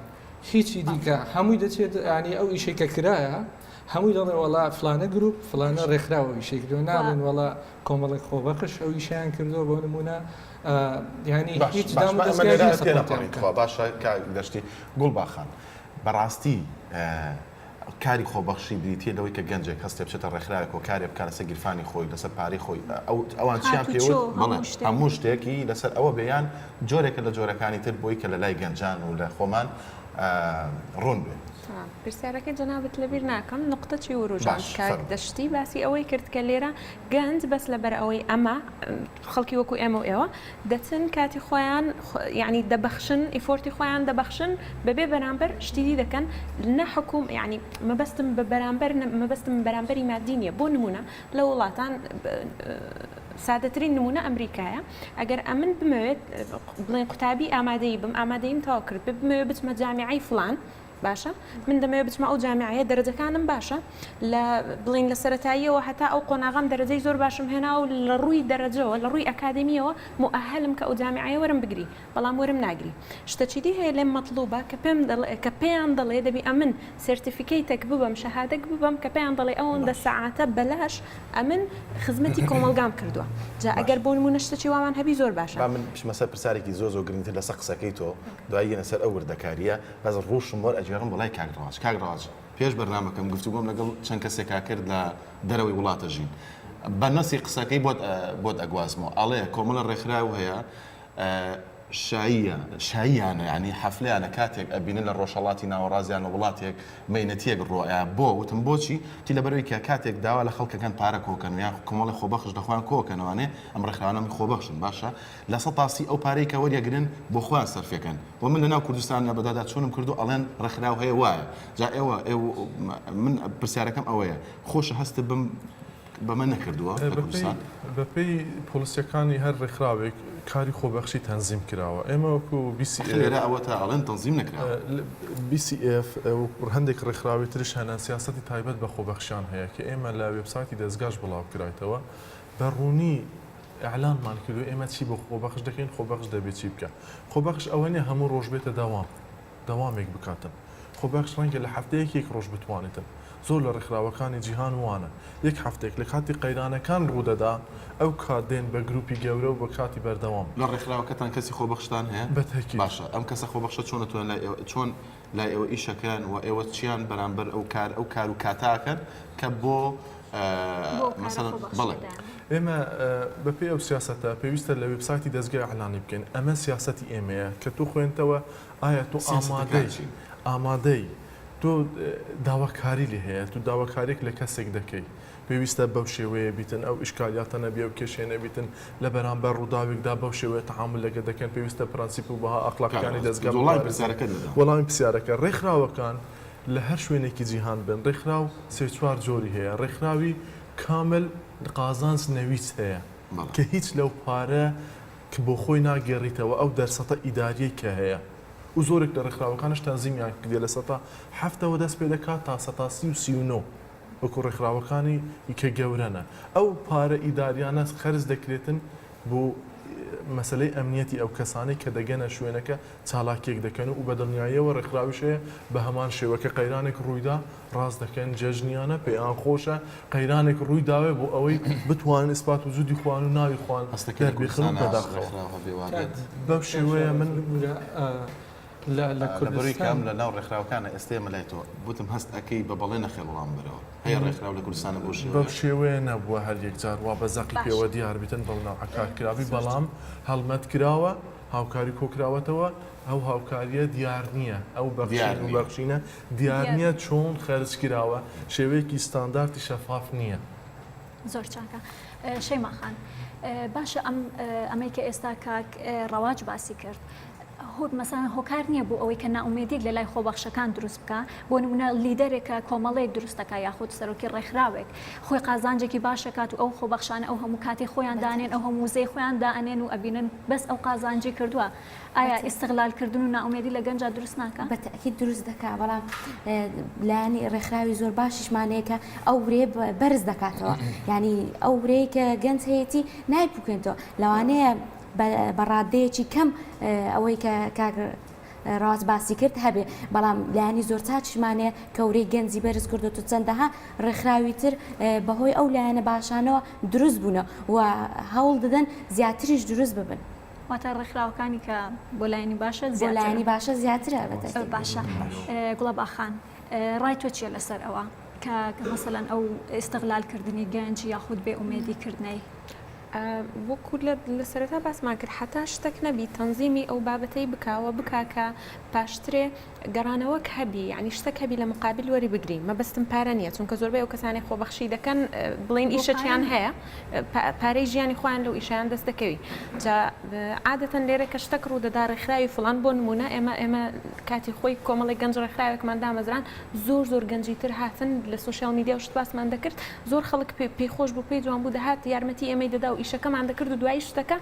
هیچی دیکە هەمووی دەچێت ینی ئەو ئیشەی کە کرایە. هەمووی دەڵێن وەڵا فلانە گروپ فلانە ڕێکخراو ئەو ئیشەی کردووە ناڵێن وەڵا کۆمەڵێک خۆبەخش ئەو ئیشیان کردووە بۆ نمونە یانی هیچ دام و دەزگایەک نییە سەپۆرتیان بکات. باشە کاک دەشتی گوڵباخان بەڕاستی کاری خۆبەخشی بریتیە لەوەی کە گەنجێک هەستێ بچێتە ڕێکخراوێک و کارێ بکات لەسەر گیرفانی خۆی لەسەر پارەی خۆی ئەو ئەوان چیان پێ وت بەڵێ هەموو شتێکی لەسەر ئەوە بێ یان جۆرێکە لە جۆرەکانی تر بۆی کە لە لای گەنجان و لە خۆمان ڕوون بێ. تەمام پرسیارەکەی جەنابت لەبیر ناکەم نوقتە چی وروژاند کاک دەشتی باسی ئەوەی کرد کە لێرە گەنج بەس لەبەر ئەوەی ئەمە خەڵکی وەکو ئێمە و ئێوە دەچن کاتی خۆیان یعنی دەبەخشن effort ی خۆیان دەبەخشن بەبێ بەرامبەر شتی دی دەکەن نە حکوم یعنی مەبەستم بە بەرامبەر مەبەستم بەرامبەری مادی نییە بۆ نمونە لە وڵاتان سادەترین نمونە ئەمریکایە ئەگەر ئەمن بمەوێت بڵێن قوتابی ئامادەیی بم ئامادەیم تەواو کرد بمەوێت بچمە جامیعەی فلان باشە من دەمەوێت بچمە ئەو جامیعەیە دەرەجەکانم باشە لە بڵین لە سەتاییەوە هەتا ئەو قۆناغەم دەرەجەی زۆر باشم هێنا و لە ڕووی دەرەجەوە لە ڕووی ئەکادمیەوە موئەهەلم کە ئەو جامیعەیە وەرم بگری بەڵام وەرم ناگری شتەکی دی هەیە لێم مەتڵوبە کە پێم دەڵێ کە پێیان دەڵێ دەبی ئەمن certificate ێک ببەم شەهادەک ببەم کە پێیان دەڵێ ئەوەندە سەعاتە بەلاش ئەمن خزمەتی کۆمەڵگام کردووە جا ئەگەر بۆ نموونە شتەکی وامان هەبی زۆر باشە. با من بچمە سەر پرسیارێکی زۆر زۆر گرنگتر لەسەر قسەکەی تۆ دوایی یەنە سەر ئەو وردەکارییە بەس ڕووشم وەرئەگێڕم بۆ لای کاک ڕەواج کاک ڕەواج پێش بەرنامەکەم گفتوگۆم لەگەڵ چەند کەسێکا کرد لە دەرەوەی وڵات ئەژین بە نەسی قسەکەی بۆت بۆت ئەگوازمەوە ئەڵێ کۆمەڵە ڕێکخراو هەیە شاییە شاییانە یانی حەفلەیانە کاتێک ئەبینن لە ڕۆژهەڵاتی ناوەڕاست یان لە وڵاتێک مەینەتیەک ڕۆئەیا بۆ؟ وتم بۆچی؟ وتی لەبەرئەوەی کە کاتێک داوا لە خەڵک ئەکەن پارە کۆکەن و یان کۆمەڵێ خۆبەخش لە خۆیان کۆکەنەوانێ ئەم ڕێکخراوانە هەمووی خۆبەخشن باشە 30% ئەو پارەی کە وەریەگرن بۆ خۆیان سەرفیەکەن وە من لەناو کوردستاندا بەدواداچوونم کردو ئەڵێن ڕێکخراو هەیە وایە جا ئێوە ئێو من پرسیارەکەم ئەوەیە خۆشە هەستت بم بەمە نەکردووە لە کوردستان؟ بەپێی پۆلیسیەکانی هەر ڕێکخراوێک کاری خۆبەخشی تەنزیم کراوە ئێمە وەکو بی سی ئێف لێرە ئەوەتا ئەڵێن تەنزیم نەکراوە. بی سی ئێف و هەندێک ڕێکخراوی ترش هەنە سیاسەتی تایبەت بە خۆبەخشیان هەیە کە ئێمە لە وێبسایتی دەزگاش بڵاو کرایتەوە بە ڕوونی ئیعلانمان کردووە ئێمە چی بۆ خۆبەخش دەکەین خۆبەخش دەبێ چی بکا خۆبەخش ئەوە نیە هەموو ڕۆژ بێتە دەوام دەوامێک بکاتن. خۆبەخش ڕەنگە لە هەفتەیەک یەک ڕۆژ بتوانێتن. زۆر لە ڕێکخراوەکانی جیهان وانە. یەک هەفتەیەک لە کاتی قەیرانەکان ڕوودەدا، ئەو کات دێن بە گروپی گەورە و بە کاتی بەردەوام. لە ڕێکخراوەکەتان کەسی خۆبەخشتان هەیە؟ بە تەکید. باشە ئەم کەسە خۆبەخشە چۆن ئەتوانێت لای ئێوە چۆن لای ئێوە ئیش ئەکەن و ئێوە چیان بەرامبەر ئەو کار ئەو کار و کاتە ئەکەن کە بۆ مەسەلەن بەڵێ. ئێمە بە پێی ئەو سیاسەتە پێویستە لە وێبسایتی دەزگا ئیعلانی بکەین. ئەمە سیاسەتی ئێمەیە کە تۆ خوێندتەوە ئایا تۆ ئامادەی ئامادەی تۆ داواکاری لێ هەیە تۆ داواکاریەک لە کەسێک دەکەی پێویستە بەو شێوەیە بیتن ئەو ئیشکالیاتە نەبی ئەو کێشەیە نەبیتن لە بەرامبەر ڕووداوێکدا بەو شێوەیە تەعامول لەگە دەکەن پێویستە پرەنسیپ و بەها ئەخلاقیەکانی دەزگا وەڵامی پرسیارەکەت نەدام. وەڵامی پرسیارەکە ڕێکخراوەکان لە هەر شوێنێکی جیهان بن ڕێکخراو سێ چوار جۆری هەیە ڕێکخراوی کامل قازانج نەویست هەیە کە هیچ لەو پارە کە بۆ خۆی ناگێڕیتەوە ئەو دەرسەتە ئیداریەی کە هەیە و زۆرێک لە ڕێکخراوەکانش تەنزیمیان کردیە لە سەتا حەفتەوە دەست پێ دەکات تا سەتا سی و 39 وەکو ڕێکخراوەکانی کە گەورەنە ئەو پارە ئیداریانە خەرج دەکرێتن بۆ مەسەلەی ئەمنیەتی ئەو کەسانەی کە دەگەنە شوێنەکە چالاکیەک دەکەن و بە دڵنیاییەوە ڕێکخراویش هەیە بە هەمان شێوە کە قەیرانێک ڕوویدا ڕاست دەکەن جەژنیانە پێیان خۆشە قەیرانێک ڕووی داوێ بۆ ئەوەی بتوانن ئیسپات وجودی خۆیان و ناوی خۆیان هەستەکەی لە دەربخن و کوردستانا بەداخەوە ڕێکخراو هەبێ وا بێت. بەو شێوەیە من ببورە لە لە لەبەرەی کە کوردستان. ئەم لە ناو ڕێکخراوەکانە ئێستە ئێمە لای تۆ وتم هەست ئەکەی بە بەڵێ نەخێر وەڵام بەرەوە هەیە ڕێکخراو لە کوردستانە بەو بەو شێوەیە؟ شێوەیە نەبووە هەر یەکجار وا بە زەقی باشە. پێوە دیار بیتن بەو نەوعە کار کرابی زۆر بەڵام هەڵمەت کراوە هاوکاری کۆکراوەتەوە ئەو هاوکاریە دیار نییە ئەو دیار بەخشین و نییە. بەخشینە دیار دیار نییە چۆن خەرج کراوە شێوەیەکی ستاندارتی شەفاف نییە. زۆر چاکە شەیما خان باشە ئەم ئەمەی کە ئێستا کاک ڕەواج باسی کرد مەسەلەن هۆکار نییە بۆ ئەوەی کە نائومێدیەک لە لای خۆبەخشەکان دروست بکا بۆ نمونە لیدەرێکە کۆمەڵەیەک دروست دەکا یاخود سەرۆکی ڕێکخراوێک خۆی قازانجێکی باش دەکات و ئەو خۆبەخشانە ئەو هەموو کاتی خۆیان دانێن ئەو هەموو وزەی خۆیان دائەنێن و ئەبینن بەس ئەو قازانجی کردووە ئایا ئیستغلال کردن و نائومێدی لە گەنجا دروست ناکا؟ بە تەئکید دروست دەکا بەڵام لایەنی ڕێکخراوی زۆر باشیشمان هەیە کە ئەو ورەیە بەرز دەکاتەوە یانی ئەو ورەیە کە گەنج هەیەتی نایپوکێنتەوە لەوانەیە بە ڕادەیەکی کەم ئەوەی کە کاک. ڕاست باسی کرد هەبێ بەڵام لایەنی زۆر چاکیشمان هەیە کە ورەی گەنجی بەرز کردۆتە چەندەها ڕێکخراوی تر بەهۆی ئەو لایەنە باشانەوە دروست بوونە و هەوڵ دەدەن زیاتریش دروست ببن. واتە ڕێکخراوەکانی کە بۆ لایەنی باشە بۆ لایەنی باشە زیاترە بەتاکید. باشە گوڵەبا خان ڕای تۆ چییە لەسەر ئەوە کە مەسەلەن ئەو ئیستغلال کردنی گەنج یاخود بێ ئومێدی کردنەی؟ وەکو لە سەرەتا باسمان کرد حەتا شتەک نەبی تەنزیمی ئەو بابەتەی بکا وە بکا کە پاشترێ گەڕانەوەک هەبی یانی شتەک هەبی لە مقابل وەری بگری مەبەستم پارە نییە چونکە زۆربەی ئەو کەسانەی خۆبەخشی دەکەن بڵێن ئیشەکیان هەیە پارەی ژیانی خۆیان لەو ئیشیان دەست دەکەوی جا عادەتەن لێرە کە شتەک ڕوودەدا ڕێکخراوی فڵان بۆ نمونە ئێمە ئێمە کاتی خۆی کۆمەڵی گەنج ڕێکخراوێکمان دامەزران زۆر زۆر گەنجی تر هاتن لە social media و شت باسمان دەکرد زۆر خەڵک پێی خۆش بوو پێی جوان بوو دەهات یارمەتی ئێمەی دەدا و ئیشەکەمان دەکرد و دوایی شتەکە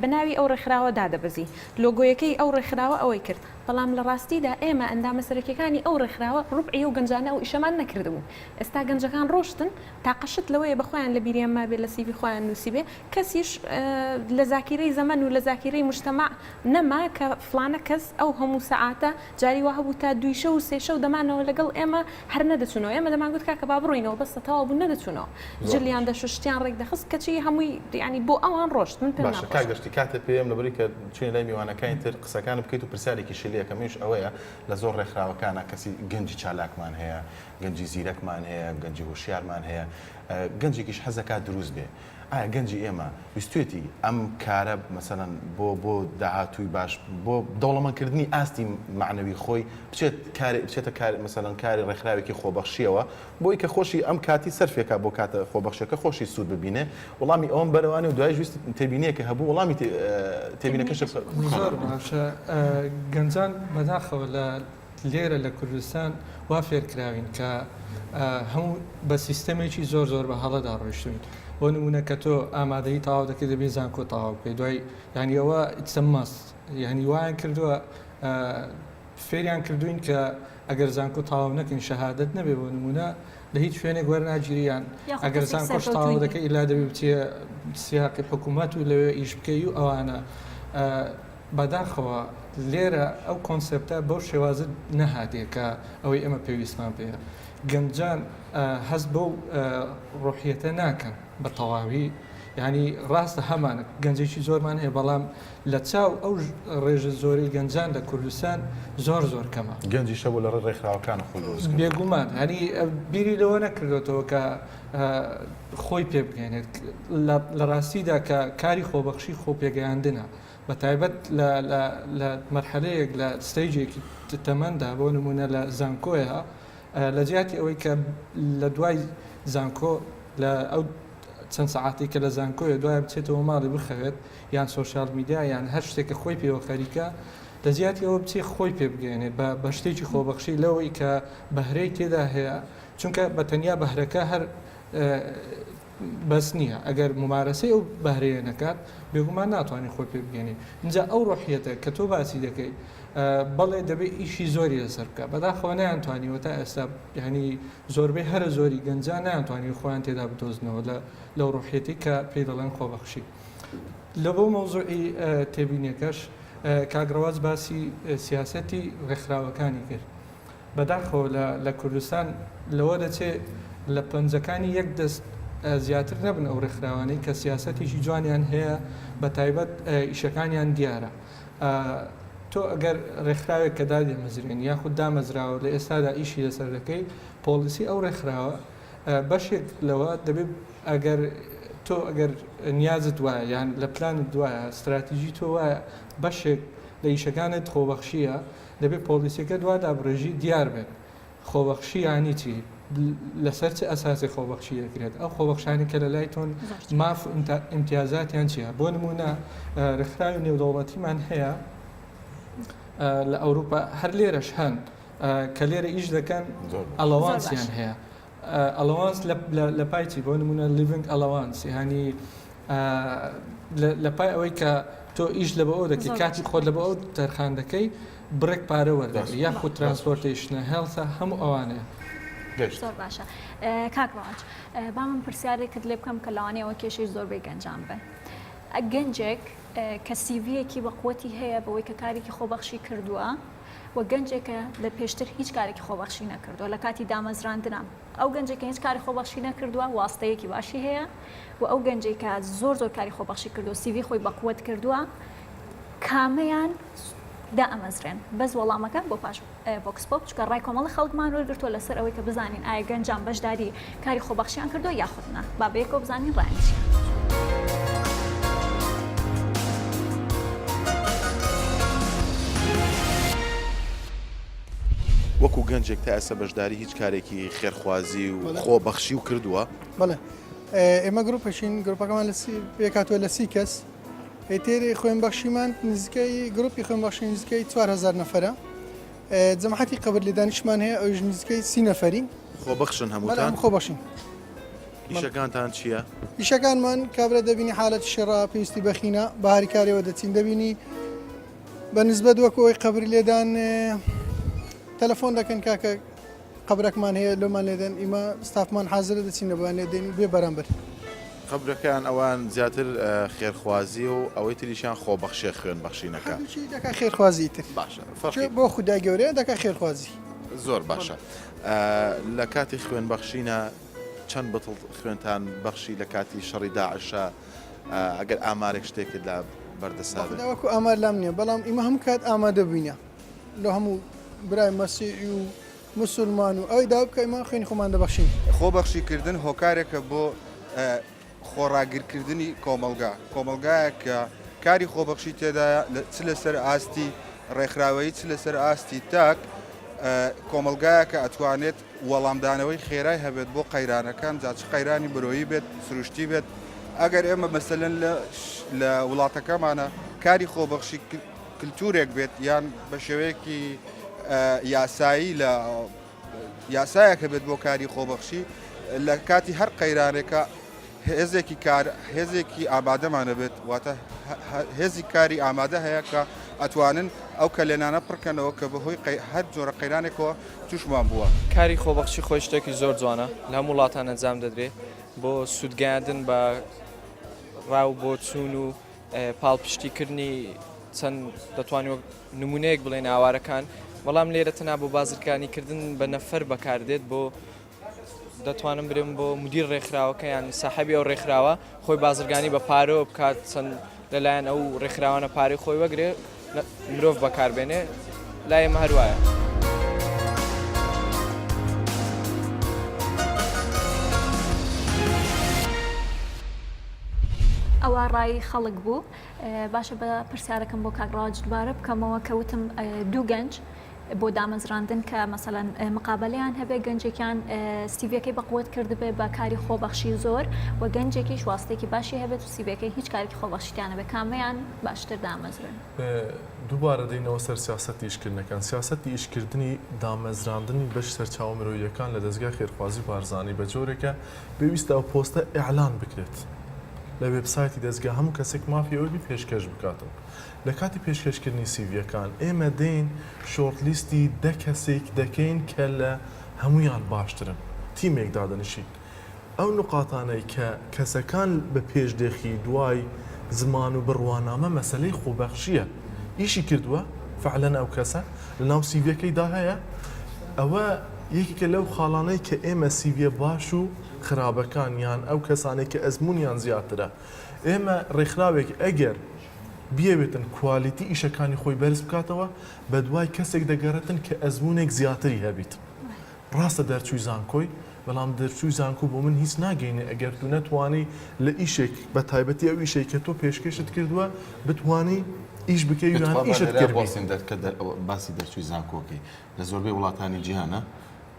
بە ناوی ئەو ڕێکخراوە دادەبەزی لۆگۆیەکەی ئەو ڕێکخراوە ئەوەی کرد بەڵام لە ڕاستیدا ئێمە ئەندامە سەرەکیەکانی ئەو ڕێکخراوە ڕوبعی ئەو گەنجانە ئەو ئیشەمان نەکردبوو ئێستا گەنجەکان ڕۆشتن تاقە شت لەوەیە بە خۆیان لە بیریان مابێ لە سیڤی خۆیان نووسیبێ کەسیش لە زاکیرەی زەمەن و لە زاکیرەی موجتەمەع نەما کە فڵانە کەس ئەو هەموو سەعاتە جاری وا هەبوو تا دووی شەو و سێ شەو دەمانەوە لەگەڵ ئێمە هەر نەدەچوونەوە ئێمە دەمانگوت کاکە با بڕۆینەوە بەسە تەواو بوو نەدەچوونەوە جلیان دەشوشت شتیان ڕێک دەخست کەچی هەمووی یانی بۆ ئەوان ڕۆشت من پێم باشە کاک دەشتی کاتت پێیەم لەبەرەی کە چوینە لای میوانەکانی تر قسەکانت بکەیت و پرسیارێکیشی لێ ئەکەم ئەویش ئەوەیە لە زۆر ڕێکخراوەکانا کەسی گەنجی چالاکمان هەیە گەنجی زیرەکمان هەیە گەنجی هۆشیارمان هەیە گەنجێکیش حەزەکات دروست بێ ئایا گەنجی ئێمە ویستوێتی ئەم کارە مەسەلەن بۆ بۆ داهاتووی باش بۆ دەوڵەمەندکردنی ئاستی مەعنەوی خۆی بچێت کارێ بچێتە کار مەسەلەن کاری ڕێکخراوێکی خۆبەخشیەوە بۆی کە خۆشی ئەم کاتی سەرفێکا بۆ کاتە خۆبەخشەکە خۆشی سوود ببینێ وەڵامی ئەوەم بەرەوانێ و دوایش ویست تێبینیەکە هەبوو وەڵامی تێبینەکەشت زۆر باشە گەنجان بەداخەوە لە لێرە لە کوردستان وا فێرکراوین کە هەموو بە سیستەمێکی زۆر زۆر بە هەڵەدا ڕۆیشتوین بۆ نمونە کە تۆ ئامادەی تەواو دەکەی دەبێ زانکۆ تەواو بکەی دوای یعنی ئەوە it's a must یعنی وایان کردووە فێریان کردوین کە ئەگەر زانکۆ تەواو نەکەین شەهادەت نەبێ بۆ نمونە لە هیچ شوێنێک وەرناگیریان ئەگەر زانکۆش تەواو دەکەی ئیلا دەبێ بچیە سیاقی حکوومەت و لەوێ ئیش بکەی و ئەوانە بەداخەوە لێرە ئەو کۆنسێپتە بەو شێوازە نەهاتیە کە ئەوەی ئێمە پێویستمان پێیە. گەنجان هەست بەو ڕۆحیەتە ناکەن بە تەواوی، یانی ڕاستە هەمانە گەنجێکی زۆرمان هەیە بەڵام لە چاو ئەو ڕێژە زۆرەی گەنجان لە کوردستان زۆر زۆر کەمە. گەنجیش هەبوو لە ڕێی ڕێکخراوەکانە خۆی دروست کردووە. بێگومان یانی بیری لەوە نەکردۆتەوە کە خۆی پێ بگەیەنێت. لە ڕاستیدا کە کاری خۆبەخشی خۆپێگەیاندنە بە تایبەت لە لە لە مەرحەلەیەک لە stage ێکی تەمەندا بۆ نموونە لە زانکۆیە لە جیاتی ئەوەی کە لە دوای زانکۆ لە ئەو چەند سەعاتی کە لە زانکۆیە دوای بچێتەوە ماڵی بخەوێت یان social media یان هەر شتێک کە خۆی پێوە خەریکە لە جیاتی ئەوە بچێ خۆی پێ بگەێنێت بە بە شتێکی خۆبەخشی لەوەی کە بەهرەی تێدا هەیە چونکە بە تەنیا بەهرەکە هەر بەس نییە، ئەگەر مومارەسەی ئەو بەهرەیە نەکات بێگومان ناتوانێت خۆی پێ بگەینێ. ئینجا ئەو ڕۆحیەتە کە تۆ باسی دەکەی بەڵێ دەبێ ئیشی زۆری لەسەر بکا، بەداخەوە نەیانتوانیوە تا ئێستا یانی زۆربەی هەرە زۆری گەنجان نەیانتوانیوە خۆیان تێدا بدۆزنەوە لە لەو ڕۆحیەتەی کە پێی دەڵێن خۆبەخشی. لە بۆ مەوزوعی تێبینیەکەش کاک ڕەواج باسی سیاسەتی ڕێکخراوەکانی کرد. بەداخەوە لە لە کوردستان لەوە دەچێ لە پەنجەکانی یەک دەست زیاتر نەبن ئەو ڕێکخراوانەی کە سیاسەتێکی جوانیان هەیە بە تایبەت ئیشەکانیان دیارە تۆ ئەگەر ڕێکخراوێک کە دادەمەزرێنی یاخود دامەزراوە لە ئێستادا ئیشی لەسەر دەکەی policy ئەو ڕێکخراوە بەشێک لەوە دەبێت ئەگەر تۆ ئەگەر نیازت وایە یان لە پلانت وایە ستراتیژی تۆ وایە بەشێک لە ئیشەکانت خۆبەخشیە دەبێت policy ەکە دوا دابڕێژی دیار بێت خۆبەخشی یانی چی؟ لەسەر چ ئەساسێک خۆبەخشی دەکرێت؟ ئەو خۆبەخشانی کە لە لای تۆن ماف و ئیمتیازاتیان چییە؟ بۆ نموونە ڕێکخراوی نێودەوڵەتیمان هەیە لە ئەوروپا هەر لێرەش هەن کە لێرە ئیش دەکەن allowance یان هەیە allowance لە پای چی بۆ نمونە living allowance یانی لە پای ئەوەی کە تۆ ئیش لە بۆ ئەو دەکەی کاتی خۆت لە بۆ ئەو تەرخان دەکەی بڕێک پارە وەردەگری یاخود transportation ە health ە هەموو ئەوانەیە. زۆر باشە کاک ڕەواج با من پرسیارێکت لێ بکەم کە لەوانەیە ئەوە کێشەی زۆربەی گەنجان بێ گەنجێک. کە سیڤیەکی بە قوتی هەیە بەوەی کە کارێکی خۆبەخشی کردووە و گەنجێکە لە پێشتر هیچ کارێکی خۆبەخشی نەکردووە لە کاتی دامەزراندنا ئەو گەنجێک کە هیچ کاری خۆبەخشی نەکردووە واستەیەکی باشی هەیە و ئەو گەنجێک کە زۆر زۆر کاری خۆبەخشی کردو سیڤی خۆی بەقوت کردووە کامەیان دائەمەزرێن بەس وەڵامەکە بۆ پاش vox pop چونکە ڕای کۆمەڵی خەڵکمان وەرگرتووە لەسەر ئەوەی کە بزانین ئایا گەنجان بەشداری کاری خۆبەخشیان کردووە یاخود نا با بەیەکەوە بزانین ڕایان چییە. وەکو گەنجێک تا ئێستا بەشداری هیچ کارێکی خێرخوازی و خۆبەخشی و کردووە؟ بەڵێ ئێمە گروپێکین گروپەکەمان لە سی پێکهاتووە لە سی کەس ئیتر خوێنبەخشیمان نزیکەی گروپی خوێنبەخشی نزیکەی 4000 نەفەرە جەماعەتی قەبر لێدانیشمان هەیە ئەویش نزیکەی سی نەفەرین. خۆبەخشن هەمووتان؟ خۆبەخشین. ئیشەکانتان چییە؟ ئیشەکانمان کابرا دەبینی حالەتی شەڕە پێویستی بەخینە بە هاریکاریەوە دەچین دەبینی بە نسبەت وەکو ئەوەی قەبر لێدان تەلەفۆن دەکەن کاکە قەبرەکمان هەیە لۆمان لێدەن ئیمە ستافمان حازرە دەچین لە بۆیان لێدەین و بێ بەرامبەر. قەبرەکەیان ئەوان زیاتر خێرخوازیە و ئەوەی تریشیان خۆبەخشیە خوێن بەخشینەکە. هەردووکی دەکا خێرخوازی ئیتر. باشە فەرقی. بۆ خودای گەورەیە دەکا خێرخوازی. زۆر باشە لە کاتی خوێن بەخشینە چەند بتڵ خوێنتان بەخشی لە کاتی شەڕی داعشا ئەگەر ئامارێک شتێکت لا بەردەسا بێت. بەخودا وەکو ئامار لام نیە بەڵام ئیمە هەموو کات ئامادە بووینە لۆ هەموو برای مەسیعی و موسولمان و ئەوەی داوا بکا ئیمە خوێنی خۆمان دەبەخشین. خۆبەخشی کردن هۆکارێکە بۆ خۆڕاگرکردنی کۆمەڵگا، کۆمەڵگایەک کە کاری خۆبەخشی تێدایە چ لەسەر ئاستی ڕێکخراوەیی چ لەسەر ئاستی تاک، کۆمەڵگایەکە ئەتوانێت وەڵامدانەوەی خێرای هەبێت بۆ قەیرانەکان جا چ قەیرانی مرۆیی بێت سروشتی بێت ئەگەر ئێمە مەسەلەن لە وڵاتەکەمانە کاری خۆبەخشی کلتورێک بێت یان بە شێوەیەکی یاسایی لە یاسایەک هەبێت بۆ کاری خۆبەخشی لە کاتی هەر قەیرانێکە هێزێکی کار هێزێکی ئامادەمان هەبێت واتە هێزی کاری ئامادە هەیە کە ئەتوانن ئەو کەلێنانە پڕکەنەوە کە بەهۆی هەر جۆرە قەیرانێکەوە تووشمان بووە. کاری خۆبەخشی خۆی شتێکی زۆر جوانە لە هەموو وڵاتان ئەنجام دەدرێ بۆ سوودگەیاندن بە ڕا و بۆچوون و پاڵپشتیکردنی چەند دەتوانین وەک نمونەیەک بڵێن ئاوارەکان بەڵام لێرە تەنها بۆ بازرگانیکردن بە نەفەر بەکاردێت بۆ دەتوانم برێم بۆ مدیر ڕێکخراوەکە یان ساحەبی ئەو ڕێکخراوە خۆی بازرگانی بە پارەوە بکات چەند لەلایەن ئەو ڕێکخراوانە پارەی خۆی وەگرێ مرۆڤ بەکاربێنێ لای ئێمە هەروایە. ئەوە ڕای خەڵک بوو باشە بە پرسیارەکەم بۆ کاک ڕاج دوبارە بکەمەوە کە وتم دوو گەنج بۆ دامەزراندن کە مەسەلەن مقابەلەیان هەبێ گەنجێکیان سیڤیەکەی بەقوەت کردبێ بە کاری خۆبەخشی زۆر و گەنجێکیش واستەیەکی باشی هەبێت و سیڤیەکەی هیچ کارێکی خۆبەخشی تیا نەبێ کامەیان باشتر دامەزرێن؟ دووبارە دێینەوە سەر سیاسەتی ئیشکردنەکان. سیاسەتی ئیشکردنی دامەزراندنی بەش سەرچاوە مرۆییەکان لە دەزگای خێرخوازی بارزانی بە جۆرێکە پێویستە ئەو پۆستە ئیعلان بکرێت لە وێبسایتی دەزگا هەموو کەسێک مافی ئەوەی بی پێشکەش بکاتن. لە کاتی پێشکەشکردنی سیڤییەکان ئێمە دێین short list ی دە کەسێک دەکەین کە لە هەموویان باشترن، تیمێک دادەنیشین ئەو نوقاتانەی کە کەسەکان بە پێش دێخی دوای زمان و بڕوانامە مەسەلەی خۆبەخشییە ئیشی کردووە فعلەن ئەو کەسە لە ناو سیڤییەکەیدا هەیە ئەوە یەکێکە لەو خاڵانەی کە ئێمە سیڤییە باش و خراپەکان یان ئەو کەسانەی کە ئەزموونیان زیاترە ئێمە ڕێکخراوێک ئەگەر بیەوێتن quality ئیشەکانی خۆی بەرز بکاتەوە بەدوای کەسێک دەگەڕێتن کە ئەزموونێک زیاتری هەبیت ڕاستە دەرچووی زانکۆی بەڵام دەرچووی زانکۆ بۆ من هیچ ناگەینێ ئەگەر تو نەتوانی لە ئیشێک بە تایبەتی ئەو ئیشەی کە تۆ پێشکەشت کردووە بتوانی ئیش بکەی یان ئیشت کردبی. باسی دەرچووی زانکۆکەی لە زۆربەی وڵاتانی جیهانە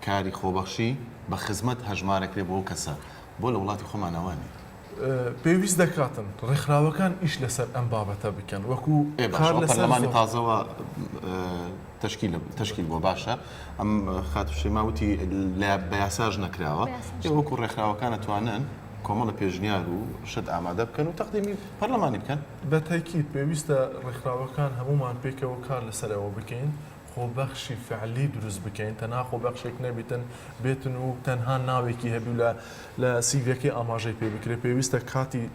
کاری خۆبەخشی بە خزمەت هەژمارەکرێ بۆ ئەو کەسە بۆ لە وڵاتی خۆمانا وا نیە؟ پێویست دەکاتن ڕێکخراوەکان ئیش لەسەر ئەم بابەتە بکەن وەکو ئێ باشە کار ئەو لەسەر پەرلەمانی زۆر. تازەوە تەشکیل تەشکیل بووە باشە ئەم خاتوو شەیما وتی لە بە یاساش نەکراوە بە یاساش ئێ وەکو ڕێکخراوەکان ئەتوانن کۆمەڵە پێشنیار و شت ئامادە بکەن و تەقدیمی پەرلەمانی بکەن. بە تەئکید پێویستە ڕێکخراوەکان هەموومان پێکەوە کار لەسەر ئەوە بکەین خۆبەخشی فعلی دروست بکەین تەنها خۆبەخشێک نەبیتن بێتن و تەنها ناوێکی هەبی و لە لە سیڤیەکەی ئاماژەی پێ بکرێت پێویستە کاتی.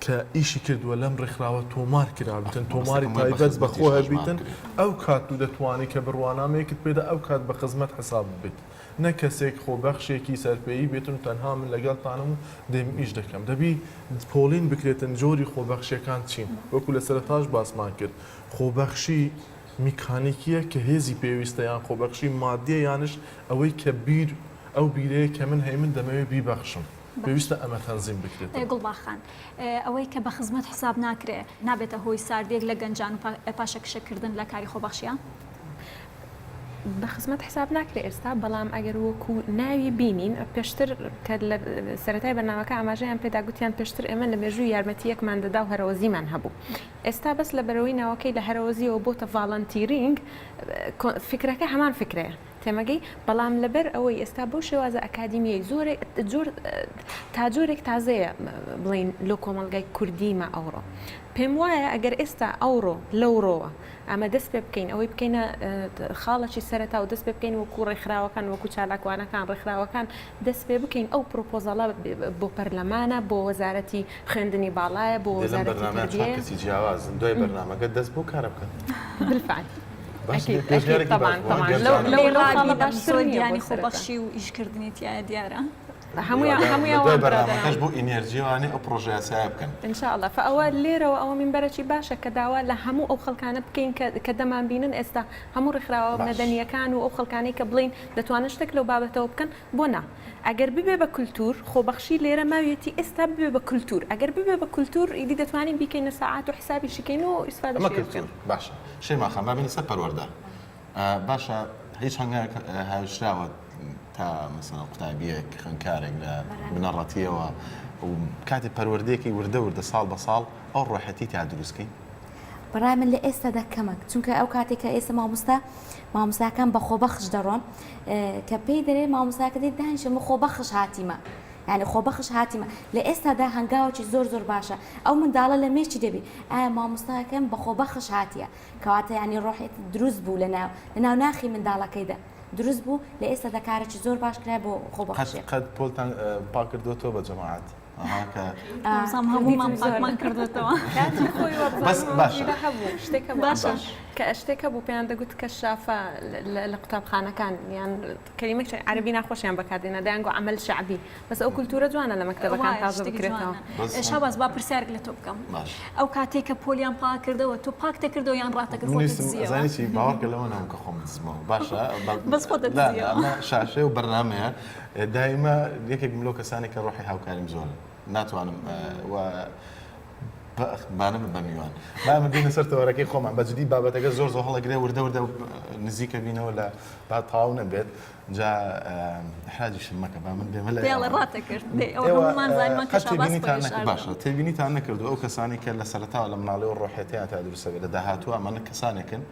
کە ئیشی کردووە لەم ڕێکخراوە تۆمار کرابیتن، تۆماری تایبەت بە خۆ هەبیتن، ئەو کات تو دەتوانی کە بڕوانامەیەکت پێدا ئەو کات بە خزمەت حساب ببیت، نەک کەسێک خۆبەخشێکی سەرپێیی بێتن و تەنها من لەگەڵتانم و دێم ئیش دەکەم. دەبی پۆڵین بکرێتن جۆری خۆبەخشیەکان چین، وەکو لە سەرەتاش باسمان کرد خۆبەخشی میکانیکیە کە هێزی پێویستە یان خۆبەخشی مادیە یانش ئەوەی کە بیر ئەو بیرەیە کە من هەیمن دەمەوێ بیبەخشم. پێویستە ئەمە تەنزیم بکرێتەوە. گوڵباخ خان، ئەوەی کە بە خزمەت حساب ناکرێ، نابێتە هۆی ساردییەک لە گەنجان و پاشەکشە کردن لە کاری خۆبەخشییا؟ بە خزمەت حساب ناکرێ ئێستا، بەڵام ئەگەر وەکوو ناوی بینین، پێشتر کە لە سەرەتای بەرنامەکە ئاماژەیان پێدا گوتیان پێشتر ئێمە لە مێژووی یارمەتییەکمان دەدا و هەرەوەزیمان هەبوو. ئێستا بەس لەبەرئەوەی ناوەکەی لە هەرەوەزییەوە بۆتە volunteering، فکرەکە هەمان فکرەیە. تێمەگەی؟ بەڵام لەبەر ئەوەی ئێستا بەو شێوازە ئەکادیمیەی زۆرێک جۆر تا جۆرێک تازەیە بڵێین لۆ کۆمەڵگای کوردیمە ئەوڕۆ پێم وایە ئەگەر ئێستا ئەوڕۆ لەوڕۆوە ئەمە دەست پێ بکەین ئەوەی بکەینە خاڵەکی سەرەتا و دەست پێ بکەین وەکو ڕێکخراوەکان وەکو چالاکوانەکان ڕێکخراوەکان دەست پێ بکەین ئەو پرۆپۆزەڵە بۆ پەرلەمانە بۆ وەزارەتی خوێندنی باڵایە بۆ لەم وەزارەتی بەرنامەیە چوار تەربیەیە کەسی جیاوازن دوای بەرنامەکە دەست بەو کارە بکەن. بالفعل. باش ئەکید ئەکید پێشنیارێکی باش تەبعەن بوو تەبعەن گەنجانە لەو لەو لێی لەو خاڵە ڕابینم باشتر زۆر نییە بۆ گیانی سەرەتا. خۆبەخشی و ئیشکردنی تیایە دیارە. هەموویان هیوادارم هەموویان لە دوای وان بەرنامەکەش برادەران. بۆ ئینێرجی وانەی ئەو پڕۆژە یاسایە بکەن. ان شاء اللە فە ئەوە لێرەوە ئەوە مینبەرەکی باشە کە داوا لە هەموو ئەو خەڵکانە بکەین کە کە دەمانبینن ئێستا هەموو ڕێکخراوە باش. مەدەنییەکان و ئەو خەڵکانەی کە بڵێین دەتوانن شتێک لەو بابەتەوە بکەن بۆ نا ئەگەر ببێ بە کولتوور خۆبەخشی لێرە ماویەتی ئێستا ببێ بە کولتوور ئەگەر ببێ بە کولتوور ئیدی دەتوانین بیکەینە سەعات و حیسابیشی کەین و ئەمە ئیسفادەشی لێ کلتور بکەین. باشە شەیما خان با بێینە سەر پەروەردە باشە هیچ هەنگاوێک هاویشراوە تا مەسەلەن قوتابیەک خوێندکارێک لە بنەڕەتیەوە و کاتی پەروەردەیەکی وردە وردە ساڵ بە ساڵ ئەو ڕۆحەتی تا دروست کەین؟ بەڕای من لە ئێستادا کەمە چونکە ئەو کاتێک کە ئێستا مامۆستا مامۆستاکان بە خۆبەخش دەڕۆن کە پێی دەرێ مامۆستاکە دێت دانیشە من خۆبەخش هاتیمە یعنی خۆبەخش هاتیمە لە ئێستادا هەنگاوەکی زۆر زۆر باشە ئەو منداڵە لە مێشکی دەبی ئایا مامۆستاکەم بە خۆبەخش هاتیە کەواتە یعنی ڕۆحێت دروست بوو لە ناو لە ناو ناخی منداڵەکەیدا دروست بوو لە ئێستادا کارێکی زۆر باش کرا بۆ خۆبەخشی قەت پۆلتان پاک کردووەتەوە بە جەماعەت؟ ئەها کە وابزانم هەموومان پاکمان کردووەتەوە. کاتی خۆی بەس وابزانم باشە. وەزیرە هەبوو شتێک هەبوو باشە. باش. کە شتێک هەبوو پێیان دەگوت کەشافە لە قوتابخانەکان یان کەلیمەی عەرەبی ناخۆشیان بەکاردێنا دەیانگۆ عەمەل شەعبی بەس ئەو کولتوورە جوانە لە مەکتەبەکان وایە تازە شتێکی بکرێتەوە. جوانە. بەس شاباز با پرسیارێک لە تۆ بکەم باش. ئەو کاتەی کە پۆلیان پاک کردەوە تۆ پاک دەکردەوە یان ڕاتەکرد من خۆتت ویستم دزیەوە؟ ئەزانی چی باوەڕکە لەوە نەبووم کە خۆم بدزمەوە باشە بەس خۆتت لا لا دزیەوە. ئەمە شاشەیە و بەرنامەیە دایمە یەکێکم لەو کەسانەی کە ڕۆحی هاوکاریم زۆرە ناتوانم و با نەبم بە میوان با ئێمە بێینە سەر تەوەرەکەی خۆمان بە جدی بابەتەکە زۆر زۆر هەڵەگرێ وردە وردە نزیکە بینەوە لە با تەواو نەبێت جا ئیحراجیشم مەکە با من بێمە لای دەیڵێ ئەوان. ڕاتەکرد دەی ئەوە ئێوە هەموومان زانیمان کە قەت شاباز تێبینیتان خۆی نەکرد شاردەوە. باشە تێبینیتان نەکردووە ئەو کەسانەی کە لە سەرەتاوە لە مناڵیەوە ڕۆحیەتیان تا دروستە بێت لە داهاتوو ئەمانە کەسانێکن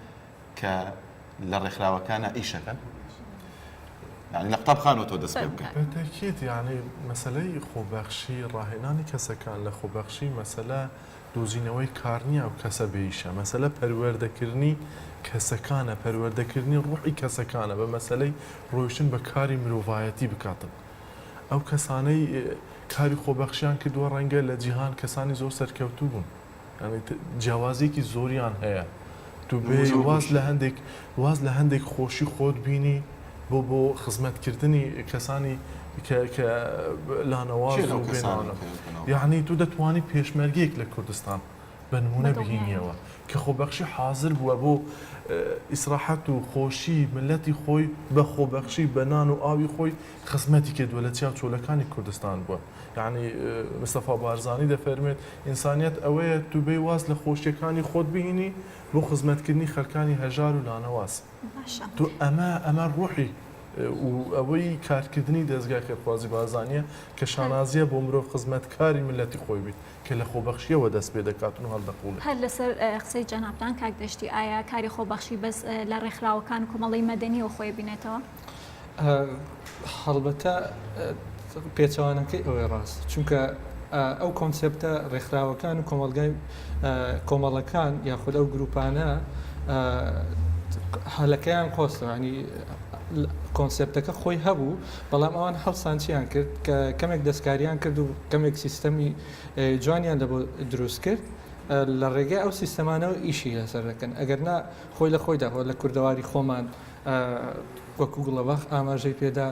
کە لە ڕێکخراوەکانا ئیشەکەن یانی لە قوتابخانەوە تۆ دەست پێ بکە. بە تەئکید یانی مەسەلەی خۆبەخشی ڕاهێنانی کەسەکان لە خۆبەخشی مەسەلە دۆزینەوەی کار نیە ئەو کەسە بێ ئیشە مەسەلە پەروەردەکردنی کەسەکانە پەروەردەکردنی ڕوحی کەسەکانە بە مەسەلەی ڕۆیشتن بە کاری مرۆڤایەتی بکاتن ئەو کەسانەی کاری خۆبەخشیان کردووە ڕەنگە لە جیهان کەسانی زۆر سەرکەوتوو بوون یانی جیاوازیەکی زۆریان هەیە تو بێی واز لە هەندێک واز لە هەندێک خۆشی خۆت بینی بۆ بۆ خزمەتکردنی کەسانی کە کە لانەواز کێن ئەو و کەسانەی بێنانە کە بنەوە؟ یعنی تو دەتوانی پێشمەرگەیەک لە کوردستان بە نمونە بەدڵنیایەوە. بهینیەوە کە خۆبەخشی حازر بووە بۆ ئیسراحەت و خۆشی ملەتی خۆی بە خۆبەخشی بە نان و ئاوی خۆی خزمەتی کردووە لە چیا و چۆلەکانی کوردستان بووە یەعنی مستەفا بارزانی دەفەرموێت، ئینسانیەت ئەوەیە تو بێی واز لە خۆشیەکانی خۆت بهینی بۆ خزمەتکردنی خەلکانی هەژار و لانەواز. باشە. تو ئەمە ئەمە ڕوحی و ئەوەی کارکردنی دەزگای خێرخوازی بارزانیە کە شانازیە بۆ مرۆڤ خزمەتکاری میللەتی خۆی بیت کە لە خۆبەخشیەوە دەست پێ دەکاتن و هەڵدەقوڵێت. هەر لەسەر قسەی جەنابتان کاک دەشتی ئایا کاری خۆبەخشی بەس لە ڕێکخراوەکان و کۆمەڵەی مەدەنیەوە خۆی بینێتەوە؟ هەڵبەتە پێچەوانەکەی ئەوەی ڕاست چونکە ئەو کۆنسێپتە ڕێکخراوەکان و کۆمەڵگای کۆمەڵەکان یاخود ئەو گروپانە هەلەکەیان قۆستەوە ینی کۆنسێپتەکە خۆی هەبوو بەڵام ئەوان هەڵسان چیان کرد کە کەمێک دەستکاریان کرد و کەمێک سیستەمی جوانیان لە بۆ دروست کرد لە ڕێگای ئەو سیستەمانەوە ئیشی لەسەر دەکەن ئەگەر نا خۆی لە خۆیدا لە کوردەواری خۆمان وەکو گوڵەباخ ئاماژەی پێدا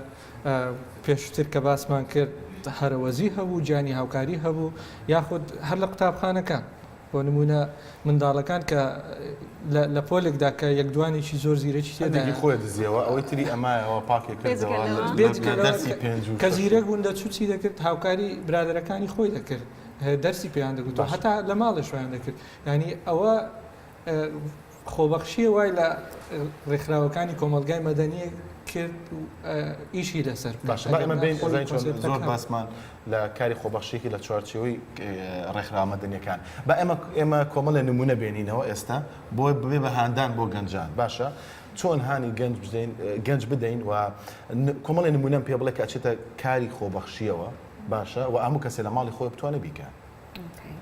پێشتر کە باسمان کرد هەرەوەزی هەبوو گیانی هاوکاری هەبوو یاخود هەر لە قوتابخانەکان بۆ نموونە منداڵەکان کە لە پۆلێکدا کە یەک دوانێکی زۆر زیرەکی تێدایە خۆی دزیەوە ئەوەی تری ئەمایەوە پاکێ کردەوە دەرسی پێنج کە زیرەک بوون دەچوو چی دەکرد هاوکاری برادەرەکانی خۆی دەکرد دەرسی پێیان دەگوت و هەتا لە ماڵێش وایان دەکرد یانی ئەوە خۆبەخشیە وای لە ڕێکخراوەکانی کۆمەڵگای مەدەنی کرد و ئیشی لەسەر بکات. باشە با ئێمە بێین ئەزانین چۆن زۆر باسمان لە کاری خۆبەخشیی لە چوارچێوەی ڕێکخراوە مەدەنیەکان با ئێمە ئێمە کۆمەڵێ نمونە بێنینەوە ئێستا بۆ ببێ بە هاندان بۆ گەنجان باشە چۆن هانی گەنج بدەین گەنج بدەین و کۆمەڵێ نمونەم پێ بڵێ کە ئەچێتە کاری خۆبەخشیەوە باشە و هەموو کەسێ لە ماڵی خۆی بتوانێ بیکا.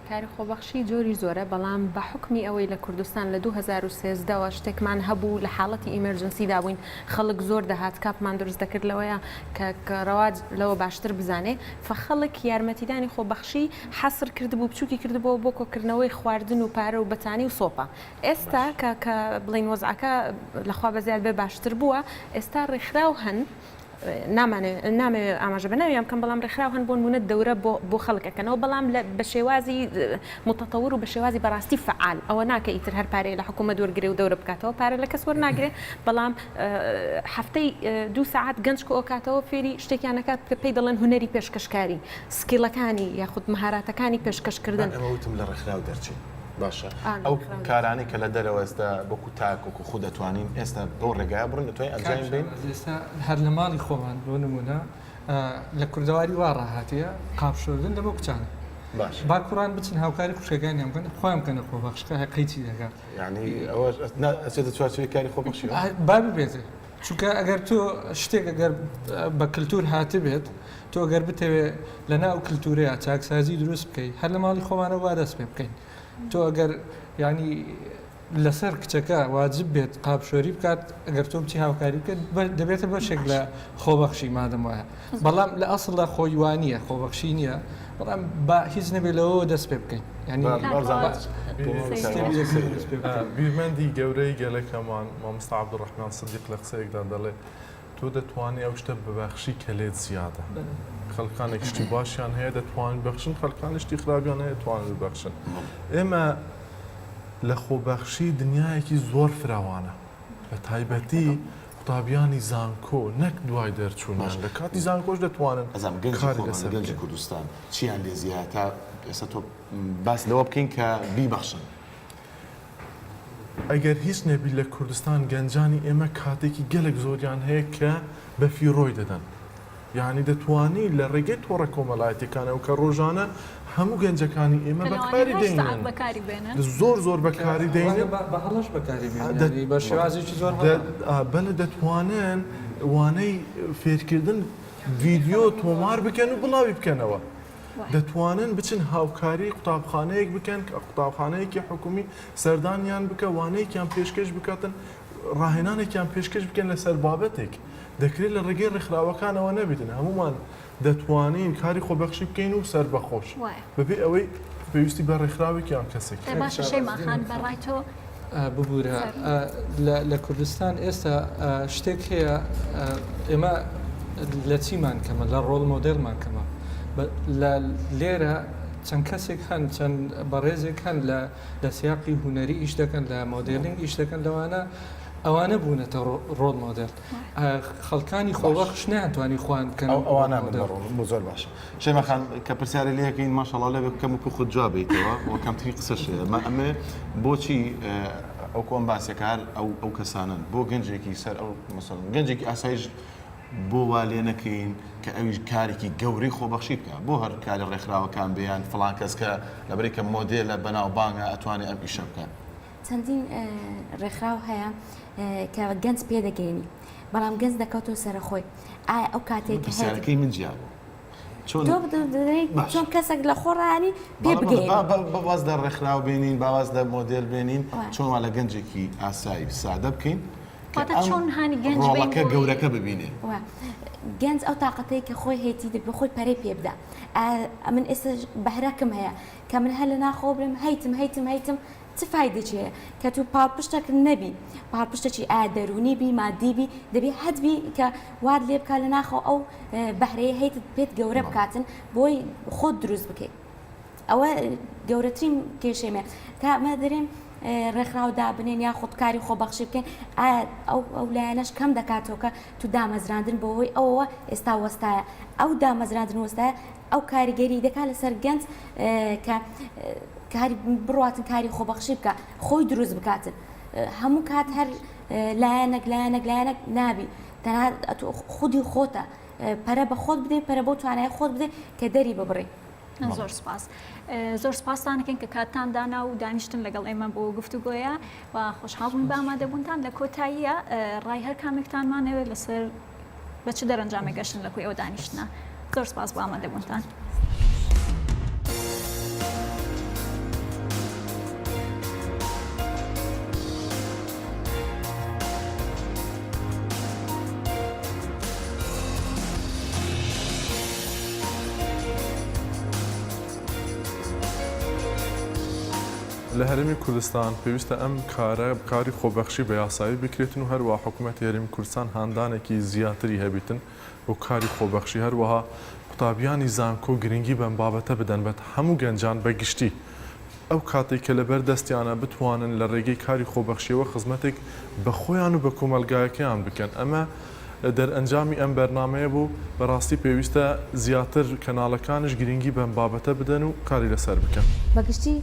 کاری خۆبەخشی جۆری زۆرە، بەڵام بە حوکمی ئەوەی لە کوردستان لە 2013 وە شتێکمان هەبوو لە حاڵەتی emergency دا بووین خەڵک زۆر دەهات کاپمان دروست دەکرد لەوەیە کە کە ڕەواج لەوە باشتر بزانێ فە خەڵک یارمەتیدانی خۆبەخشی حەسر کردبوو بچوکی کردبۆوە بۆ کۆکردنەوەی خواردن و پارە و بەتانی و سۆپا ئێستا کە کە بڵێین وەزعەکە لەخوا بەزیاد بێ باشتر بووە ئێستا ڕێکخراو هەن نامانەوێ نامەوێ ئاماژە بە ناویان بکەم بەڵام ڕێکخراو هەن بۆ نموونە دەورە بۆ بۆ خەڵک ئەکەنەوە بەڵام لە بە شێوازی متطور و بە شێوازی بەڕاستی فەعال ئەوە ناکە ئیتر هەر پارەیە لە حکوومەت وەرگرێ و دەورە بکاتەوە پارە لە کەس وەرناگرێ بەڵام هەفتەی دوو سەعات گەنج کۆئەکاتەوە فێری شتێکیان ئەکات کە پێی دەڵێن هونەری پێشکەشکاری skill ەکانی یاخود مەهاراتەکانی پێشکەشکردن. من ئەمە وتم لە ڕێکخراو دەرچین. باشە ئەو کارانەی کە لە دەرەوە ئێستا وەکو تاک وەکو خود ئەتوانین ئێستا بەو ڕێگایە بڕۆین ئەتوانین ئەنجامی بەین؟ ئێستا هەر لە ماڵی خۆمان بۆ نمونە لە کوردەواری وا ڕاهاتیە قاپ شۆردن لە بۆ کچانە باش با کوڕان بچن هاوکاری خوشکەکانیان بکەن خۆیان بکەنە خۆبەخش کە قەیچی دەکات یعنی ئەوە ئەچێتە چوارچێوەی کاری خۆبەخشی با ببێت چونکە ئەگەر تۆ شتێک ئەگەر بە کللتور هاتبێت تۆ گەر بتەوێ لە ناو کللتورەیە چاکسازی دروست بکەی هەر لە ماڵی خۆمانەوە با دەست پێ بکەین تۆ ئەگەر ینی لەسەر کچەکە واجب بێت قاپشۆری بکات ئەگەر تۆ بچی هاوکاری بکەیت دەبێتە بەشێک لە خۆبەخشی مادەم وایە بەڵام لە ئەسڵدا خۆی وانە خۆبەخشی نییە بەڵام با هیچ نەبێت لەوە دەست پێ بکەین بیرمەندی گەورەی گەلەکەمان مامۆستا عەبدولڕەحمان سدیق لە قسەیەکدا دەڵێ تۆ دەتوانی ئەو شتە ببەخشی کە لێت زیادە. خەڵکانێک شتی باشیان هەیە دەتوانن ببەخشن، خەڵکانێک شتی خراپیان هەیە دەتوانن ببەخشن. ئێمە لە خۆبەخشی دنیایەکی زۆر فراوانە. بە تایبەتی قوتابیانی زانکۆ نەک دوای دەرچوونیان لە کاتی زانکۆش دەتوانن ئەزانم گەنجی کاری خۆمان لەسەر گەنجی بکەن. کوردستان چیان لێ زیایە تا ئێستا تۆ باس لەوە بکەین کە بیبەخشن؟ ئەگەر هیچ نەبی لە کوردستان گەنجانی ئێمە کاتێکی گەلەک زۆریان هەیە کە بە فیڕۆی دەدەن یانی دەتوانی لە ڕێگەی تۆڕە کۆمەڵایەتیەکانەوە کە ڕۆژانە هەموو گەنجەکانی ئێمە بەکاری دەینن زۆر زۆر بەکاری دەینن بە هەڵەش بەکاری بێنن یانی بە شێوازێکی زۆر هەڵە بەلێ دەتوانن وانەی فێرکردن ڤیدیۆ تۆمار بکەن و بڵاوی بکەنەوە. دەتوانن بچن هاوکاری قوتابخانەیەک بکەن کە قوتابخانەیەکی حکومی سەردانیان بکە وانەیەکیان پێشکەش بکاتن ڕاهێنانێکیان پێشکەش بکەن لەسەر بابەتێک دەکرێت لە ڕێگەی ڕێکخراوەکانەوە نەبیتن هەمومان دەتوانین کاری خۆبەخشی بکەین و سەربەخۆش بەبێ ئەوەی پێویستی بە ڕێکخراوێک یان کەسێک باشە شەیما خان بەڕای تۆ ببورە لە کوردستان ئێستا شتێک هەیە ئێمە لە چیمان کەمە لە ڕۆڵ مۆدێلمان کەمە لە لێرە چەند کەسێک هەن چەند بەڕێزێک هەن لە لە سیاقی هونەری ئیش دەکەن لە modeling ئیش دەکەن لەوانە ئەوانە بوونەتە role model خەڵکانی خۆبەخش نەیانتوانی خۆیان بکەن ئەوانە زۆر باشە شەیما خان کە پرسیارە لێکەین ماشەڵا لێ کەم و پوخت جواب بیتەوە و کەمترین قسەش هەیە مە ئەمێ بۆچی ئەو کۆم باسێکە هەر ئەو ئەو کەسانن بۆ گەنجێکی سەر ئەو مەسەڵەن گەنجێکی ئاسایش بۆ وا لێ نەکەین کە ئەویش کارێکی گەورەی خۆبەخشی بکە بۆ هەر کاری ڕێکخراوەکان بیان فڵان کەس کە لەبەری کە مۆدێلە بەناوبانگە ئەتوانێ ئەم ئیشە بکات. چەندین ڕێکخراو هەیە کە گەنج پێدەگەینی بەڵام گەنج دەکەوتەوە سەرەخۆی ئایا ئەو کاتێک کە پرسیارەکەی من جیا بوو چۆن چۆن کەسێک لە خۆڕانی پێ بگەین باز لە ڕێکخراو بێنین باواز لە مۆدێل بێنین چۆن وا لە گەنجێکی ئاسایی سادە بکەین. کە ئەم ڕۆڵەکە گەورەکە ببینێ. گەنج ئەو تاقەتەی کە خۆی هەیتی دەبێ خۆی پەرەی پێ بدا. ئەمن ئێستا بەهرەکم هەیە کە من هەر لە ناخەوە بڵێم هەیتم هەیتم هەیتم چ فایدەکی هەیە کە تو پاڵپشتەک نەبی پاڵپشتەکی ئایا دەروونی بی مادی بی دەبی هەتبی کە وات لێ بکا لە ناخەوە ئەو بەهرەیە هەیتت پێت گەورە بکاتن بۆی خۆت دروست بکەیت. ئەوە گەورەترین کێشەی مە تا ئەمە دەرێن ڕێکخراو دابنێن یاخود کاری خۆبەخشی بکەین ئایا ئەو ئەو لایەنەش کەم دەکاتەوە کە تو دامەزراندن بەهۆی ئەوەوە ئێستا وەستایە ئەو دامەزراندن وەستایە ئەو کاریگەری دەکات لەسەر گەنج کە کاری بڕاتن کاری خۆبەخشی بکە خۆی دروست بکاتن هەموو کات هەر لایەنێک لایەنێک لایەنێک نابی تەنها خودی خۆتە پەرە بە خۆت بدەی پەرە بۆ توانای خۆت بدەی کە دەری ببڕی. زۆر سپاس. زۆر سپاستان ئەکەین کە کاتتان دانا و دانیشتن لەگەڵ ئێمە بۆ گفتوگۆیە و خۆشحاڵ بووین بە ئامادەبوونتان لە کۆتاییە ڕای هەر کامێکتانمانەوێت لەسەر بە چ دەرەنجامێک گەشتن لە کۆی ئەو دانیشتنە زۆر سپاس بۆ ئامادەبوونتان. لە هەرێمی کوردستان پێویستە ئەم کارە کاری خۆبەخشی بە یاسایی بکرێتن و هەروەها حکوومەتی هەرێمی کوردستان هاندانێکی زیاتری هەبیتن بۆ کاری خۆبەخشی هەروەها قوتابیانی زانکۆ گرنگی بەم بابەتە بدەن بە هەموو گەنجان بە گشتی ئەو کاتەی کە لەبەر دەستیانە بتوانن لە ڕێگەی کاری خۆبەخشیەوە خزمەتێک بە خۆیان و بە کۆمەڵگایەکەیان بکەن ئەمە دەرئەنجامی ئەم بەرنامەیە بوو، بەڕاستی پێویستە زیاتر کەناڵەکانیش گرنگی بەم بابەتە بدەن و کاری لەسەر بکەن. بە گشتی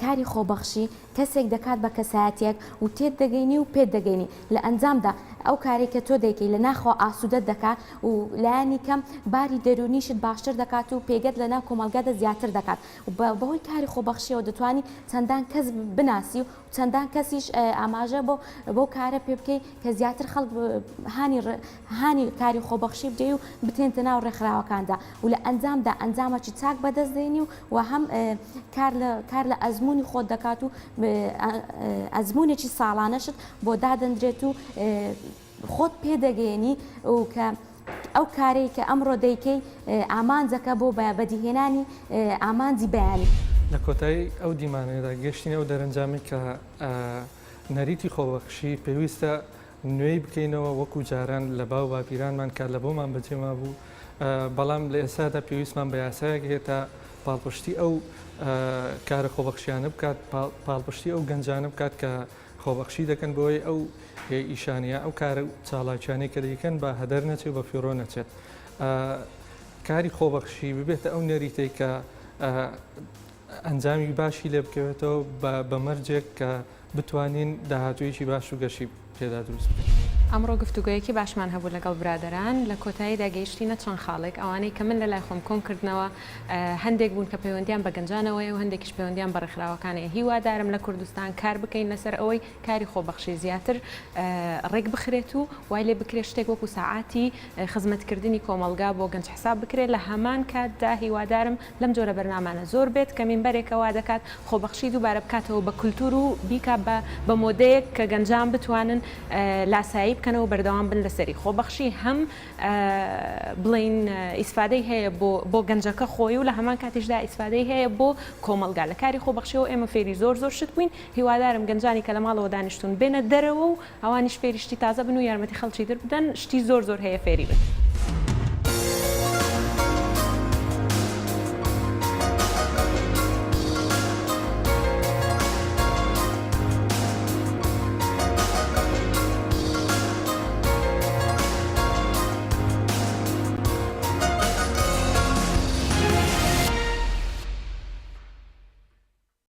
کاری خۆبەخشی کەسێک دەکات بە کەسایەتیەک و تێت دەگەینی و پێت دەگەینی لە ئەنجامدا ئەو کارەی کە تۆ دەیکەی لە ناخەوە ئاسوودەت دەکات و لایەنی کەم باری دەروونیشت باشتر دەکات و پێگەت لە ناو کۆمەڵگادا زیاتر دەکات و بەهۆی کاری خۆبەخشیەوە دەتوانی چەندان کەس بناسی و چەندان کەسیش ئاماژە بۆ بەو کارە پێ بکەی کە زیاتر خەڵک هانی هانی کاری خۆبەخشی بدەی و بتێنتە ناو ڕێکخراوەکاندا و لە ئەنجامدا ئەنجامەکی چاک بەدەست دێنی و و هەم کار لە کار لە ئەزموونی خۆت دەکات و ئەزموونێکی ساڵانەشت بۆ دادەندرێت و خۆت پێدەگەیەنی و کە ئەو کارەی کە ئەمڕۆ دەیکەی ئامانجەکە بۆ بەدیهێنانی ئامانجی بەیانی. لە کۆتایی ئەو دیمانەیەدا گەیشتینە ئەو دەرەنجامەی کە نەریتی خۆبەخشی پێویستە نوێی بکەینەوە وەکو جاران لە باو باپیرانمان کە لە بۆمان بەجێ مابوو، بەڵام لە ئێستادا پێویستمان بە یاسایەک هەیە تا پاڵپشتی ئەو کارە خۆبەخشیانە بکات، پاڵپشتی ئەو گەنجانە بکات کە خۆبەخشی دەکەن بۆی ئەو ئیشانە یا ئەو کارە و چالاکیانەی کە دەیکەن بە هەدەر نەچێت و بە فیڕۆ نەچێت. کاری خۆبەخشی ببێتە ئەو نەریتەی کە ئەنجامی باشی لێ بکەوێتەوە بە مەرجێک کە بتوانین داهاتوویەکی باش و گەشی پێدا دروست بکەین. ئەمڕۆ گفتوگۆیەکی باشمان هەبوو لەگەڵ برادەران، لە کۆتاییدا گەیشتینە چەند خاڵێک، ئەوانەی کە من لەلای خۆم کۆمکردنەوە هەندێک بوون کە پەیوەندیان بە گەنجانەوەیە و هەندێکیش پەیوەندیان بە ڕێکخراوەکانەیە، هیوادارم لە کوردستان کار بکەین لەسەر ئەوەی کاری خۆبەخشی زیاتر ڕێک بخرێت و وای لێ بکرێت شتێک وەکو سەعاتی خزمەتکردنی کۆمەڵگا بۆ گەنج حساب بکرێت، لە هەمان کاتدا هیوادارم لەم جۆرە بەرنامانە زۆر بێت کە مینبەرێکە وا دەکات خۆبەخشی دووبارە بکاتەوە بە کولتوور و بیکا بە بە مۆدەیەک کە گەنجان بتوانن لاسایی بکەنەوە و بەردەوام بن لەسەری. خۆبەخشی هەم بڵێین ئیسفادەی هەیە بۆ بۆ گەنجەکە خۆی و لە هەمان کاتیشدا ئیسفادەی هەیە بۆ کۆمەڵگا. لە کاری خۆبەخشیەوە ئێمە فێری زۆر زۆر شت بووین، هیوادارم گەنجانی کە لە ماڵەوە دانیشتوون بێنە دەرەوە و ئەوانیش فێری شتی تازە بن و یارمەتی خەڵکی تر بدەن، شتی زۆر زۆر هەیە فێری بن.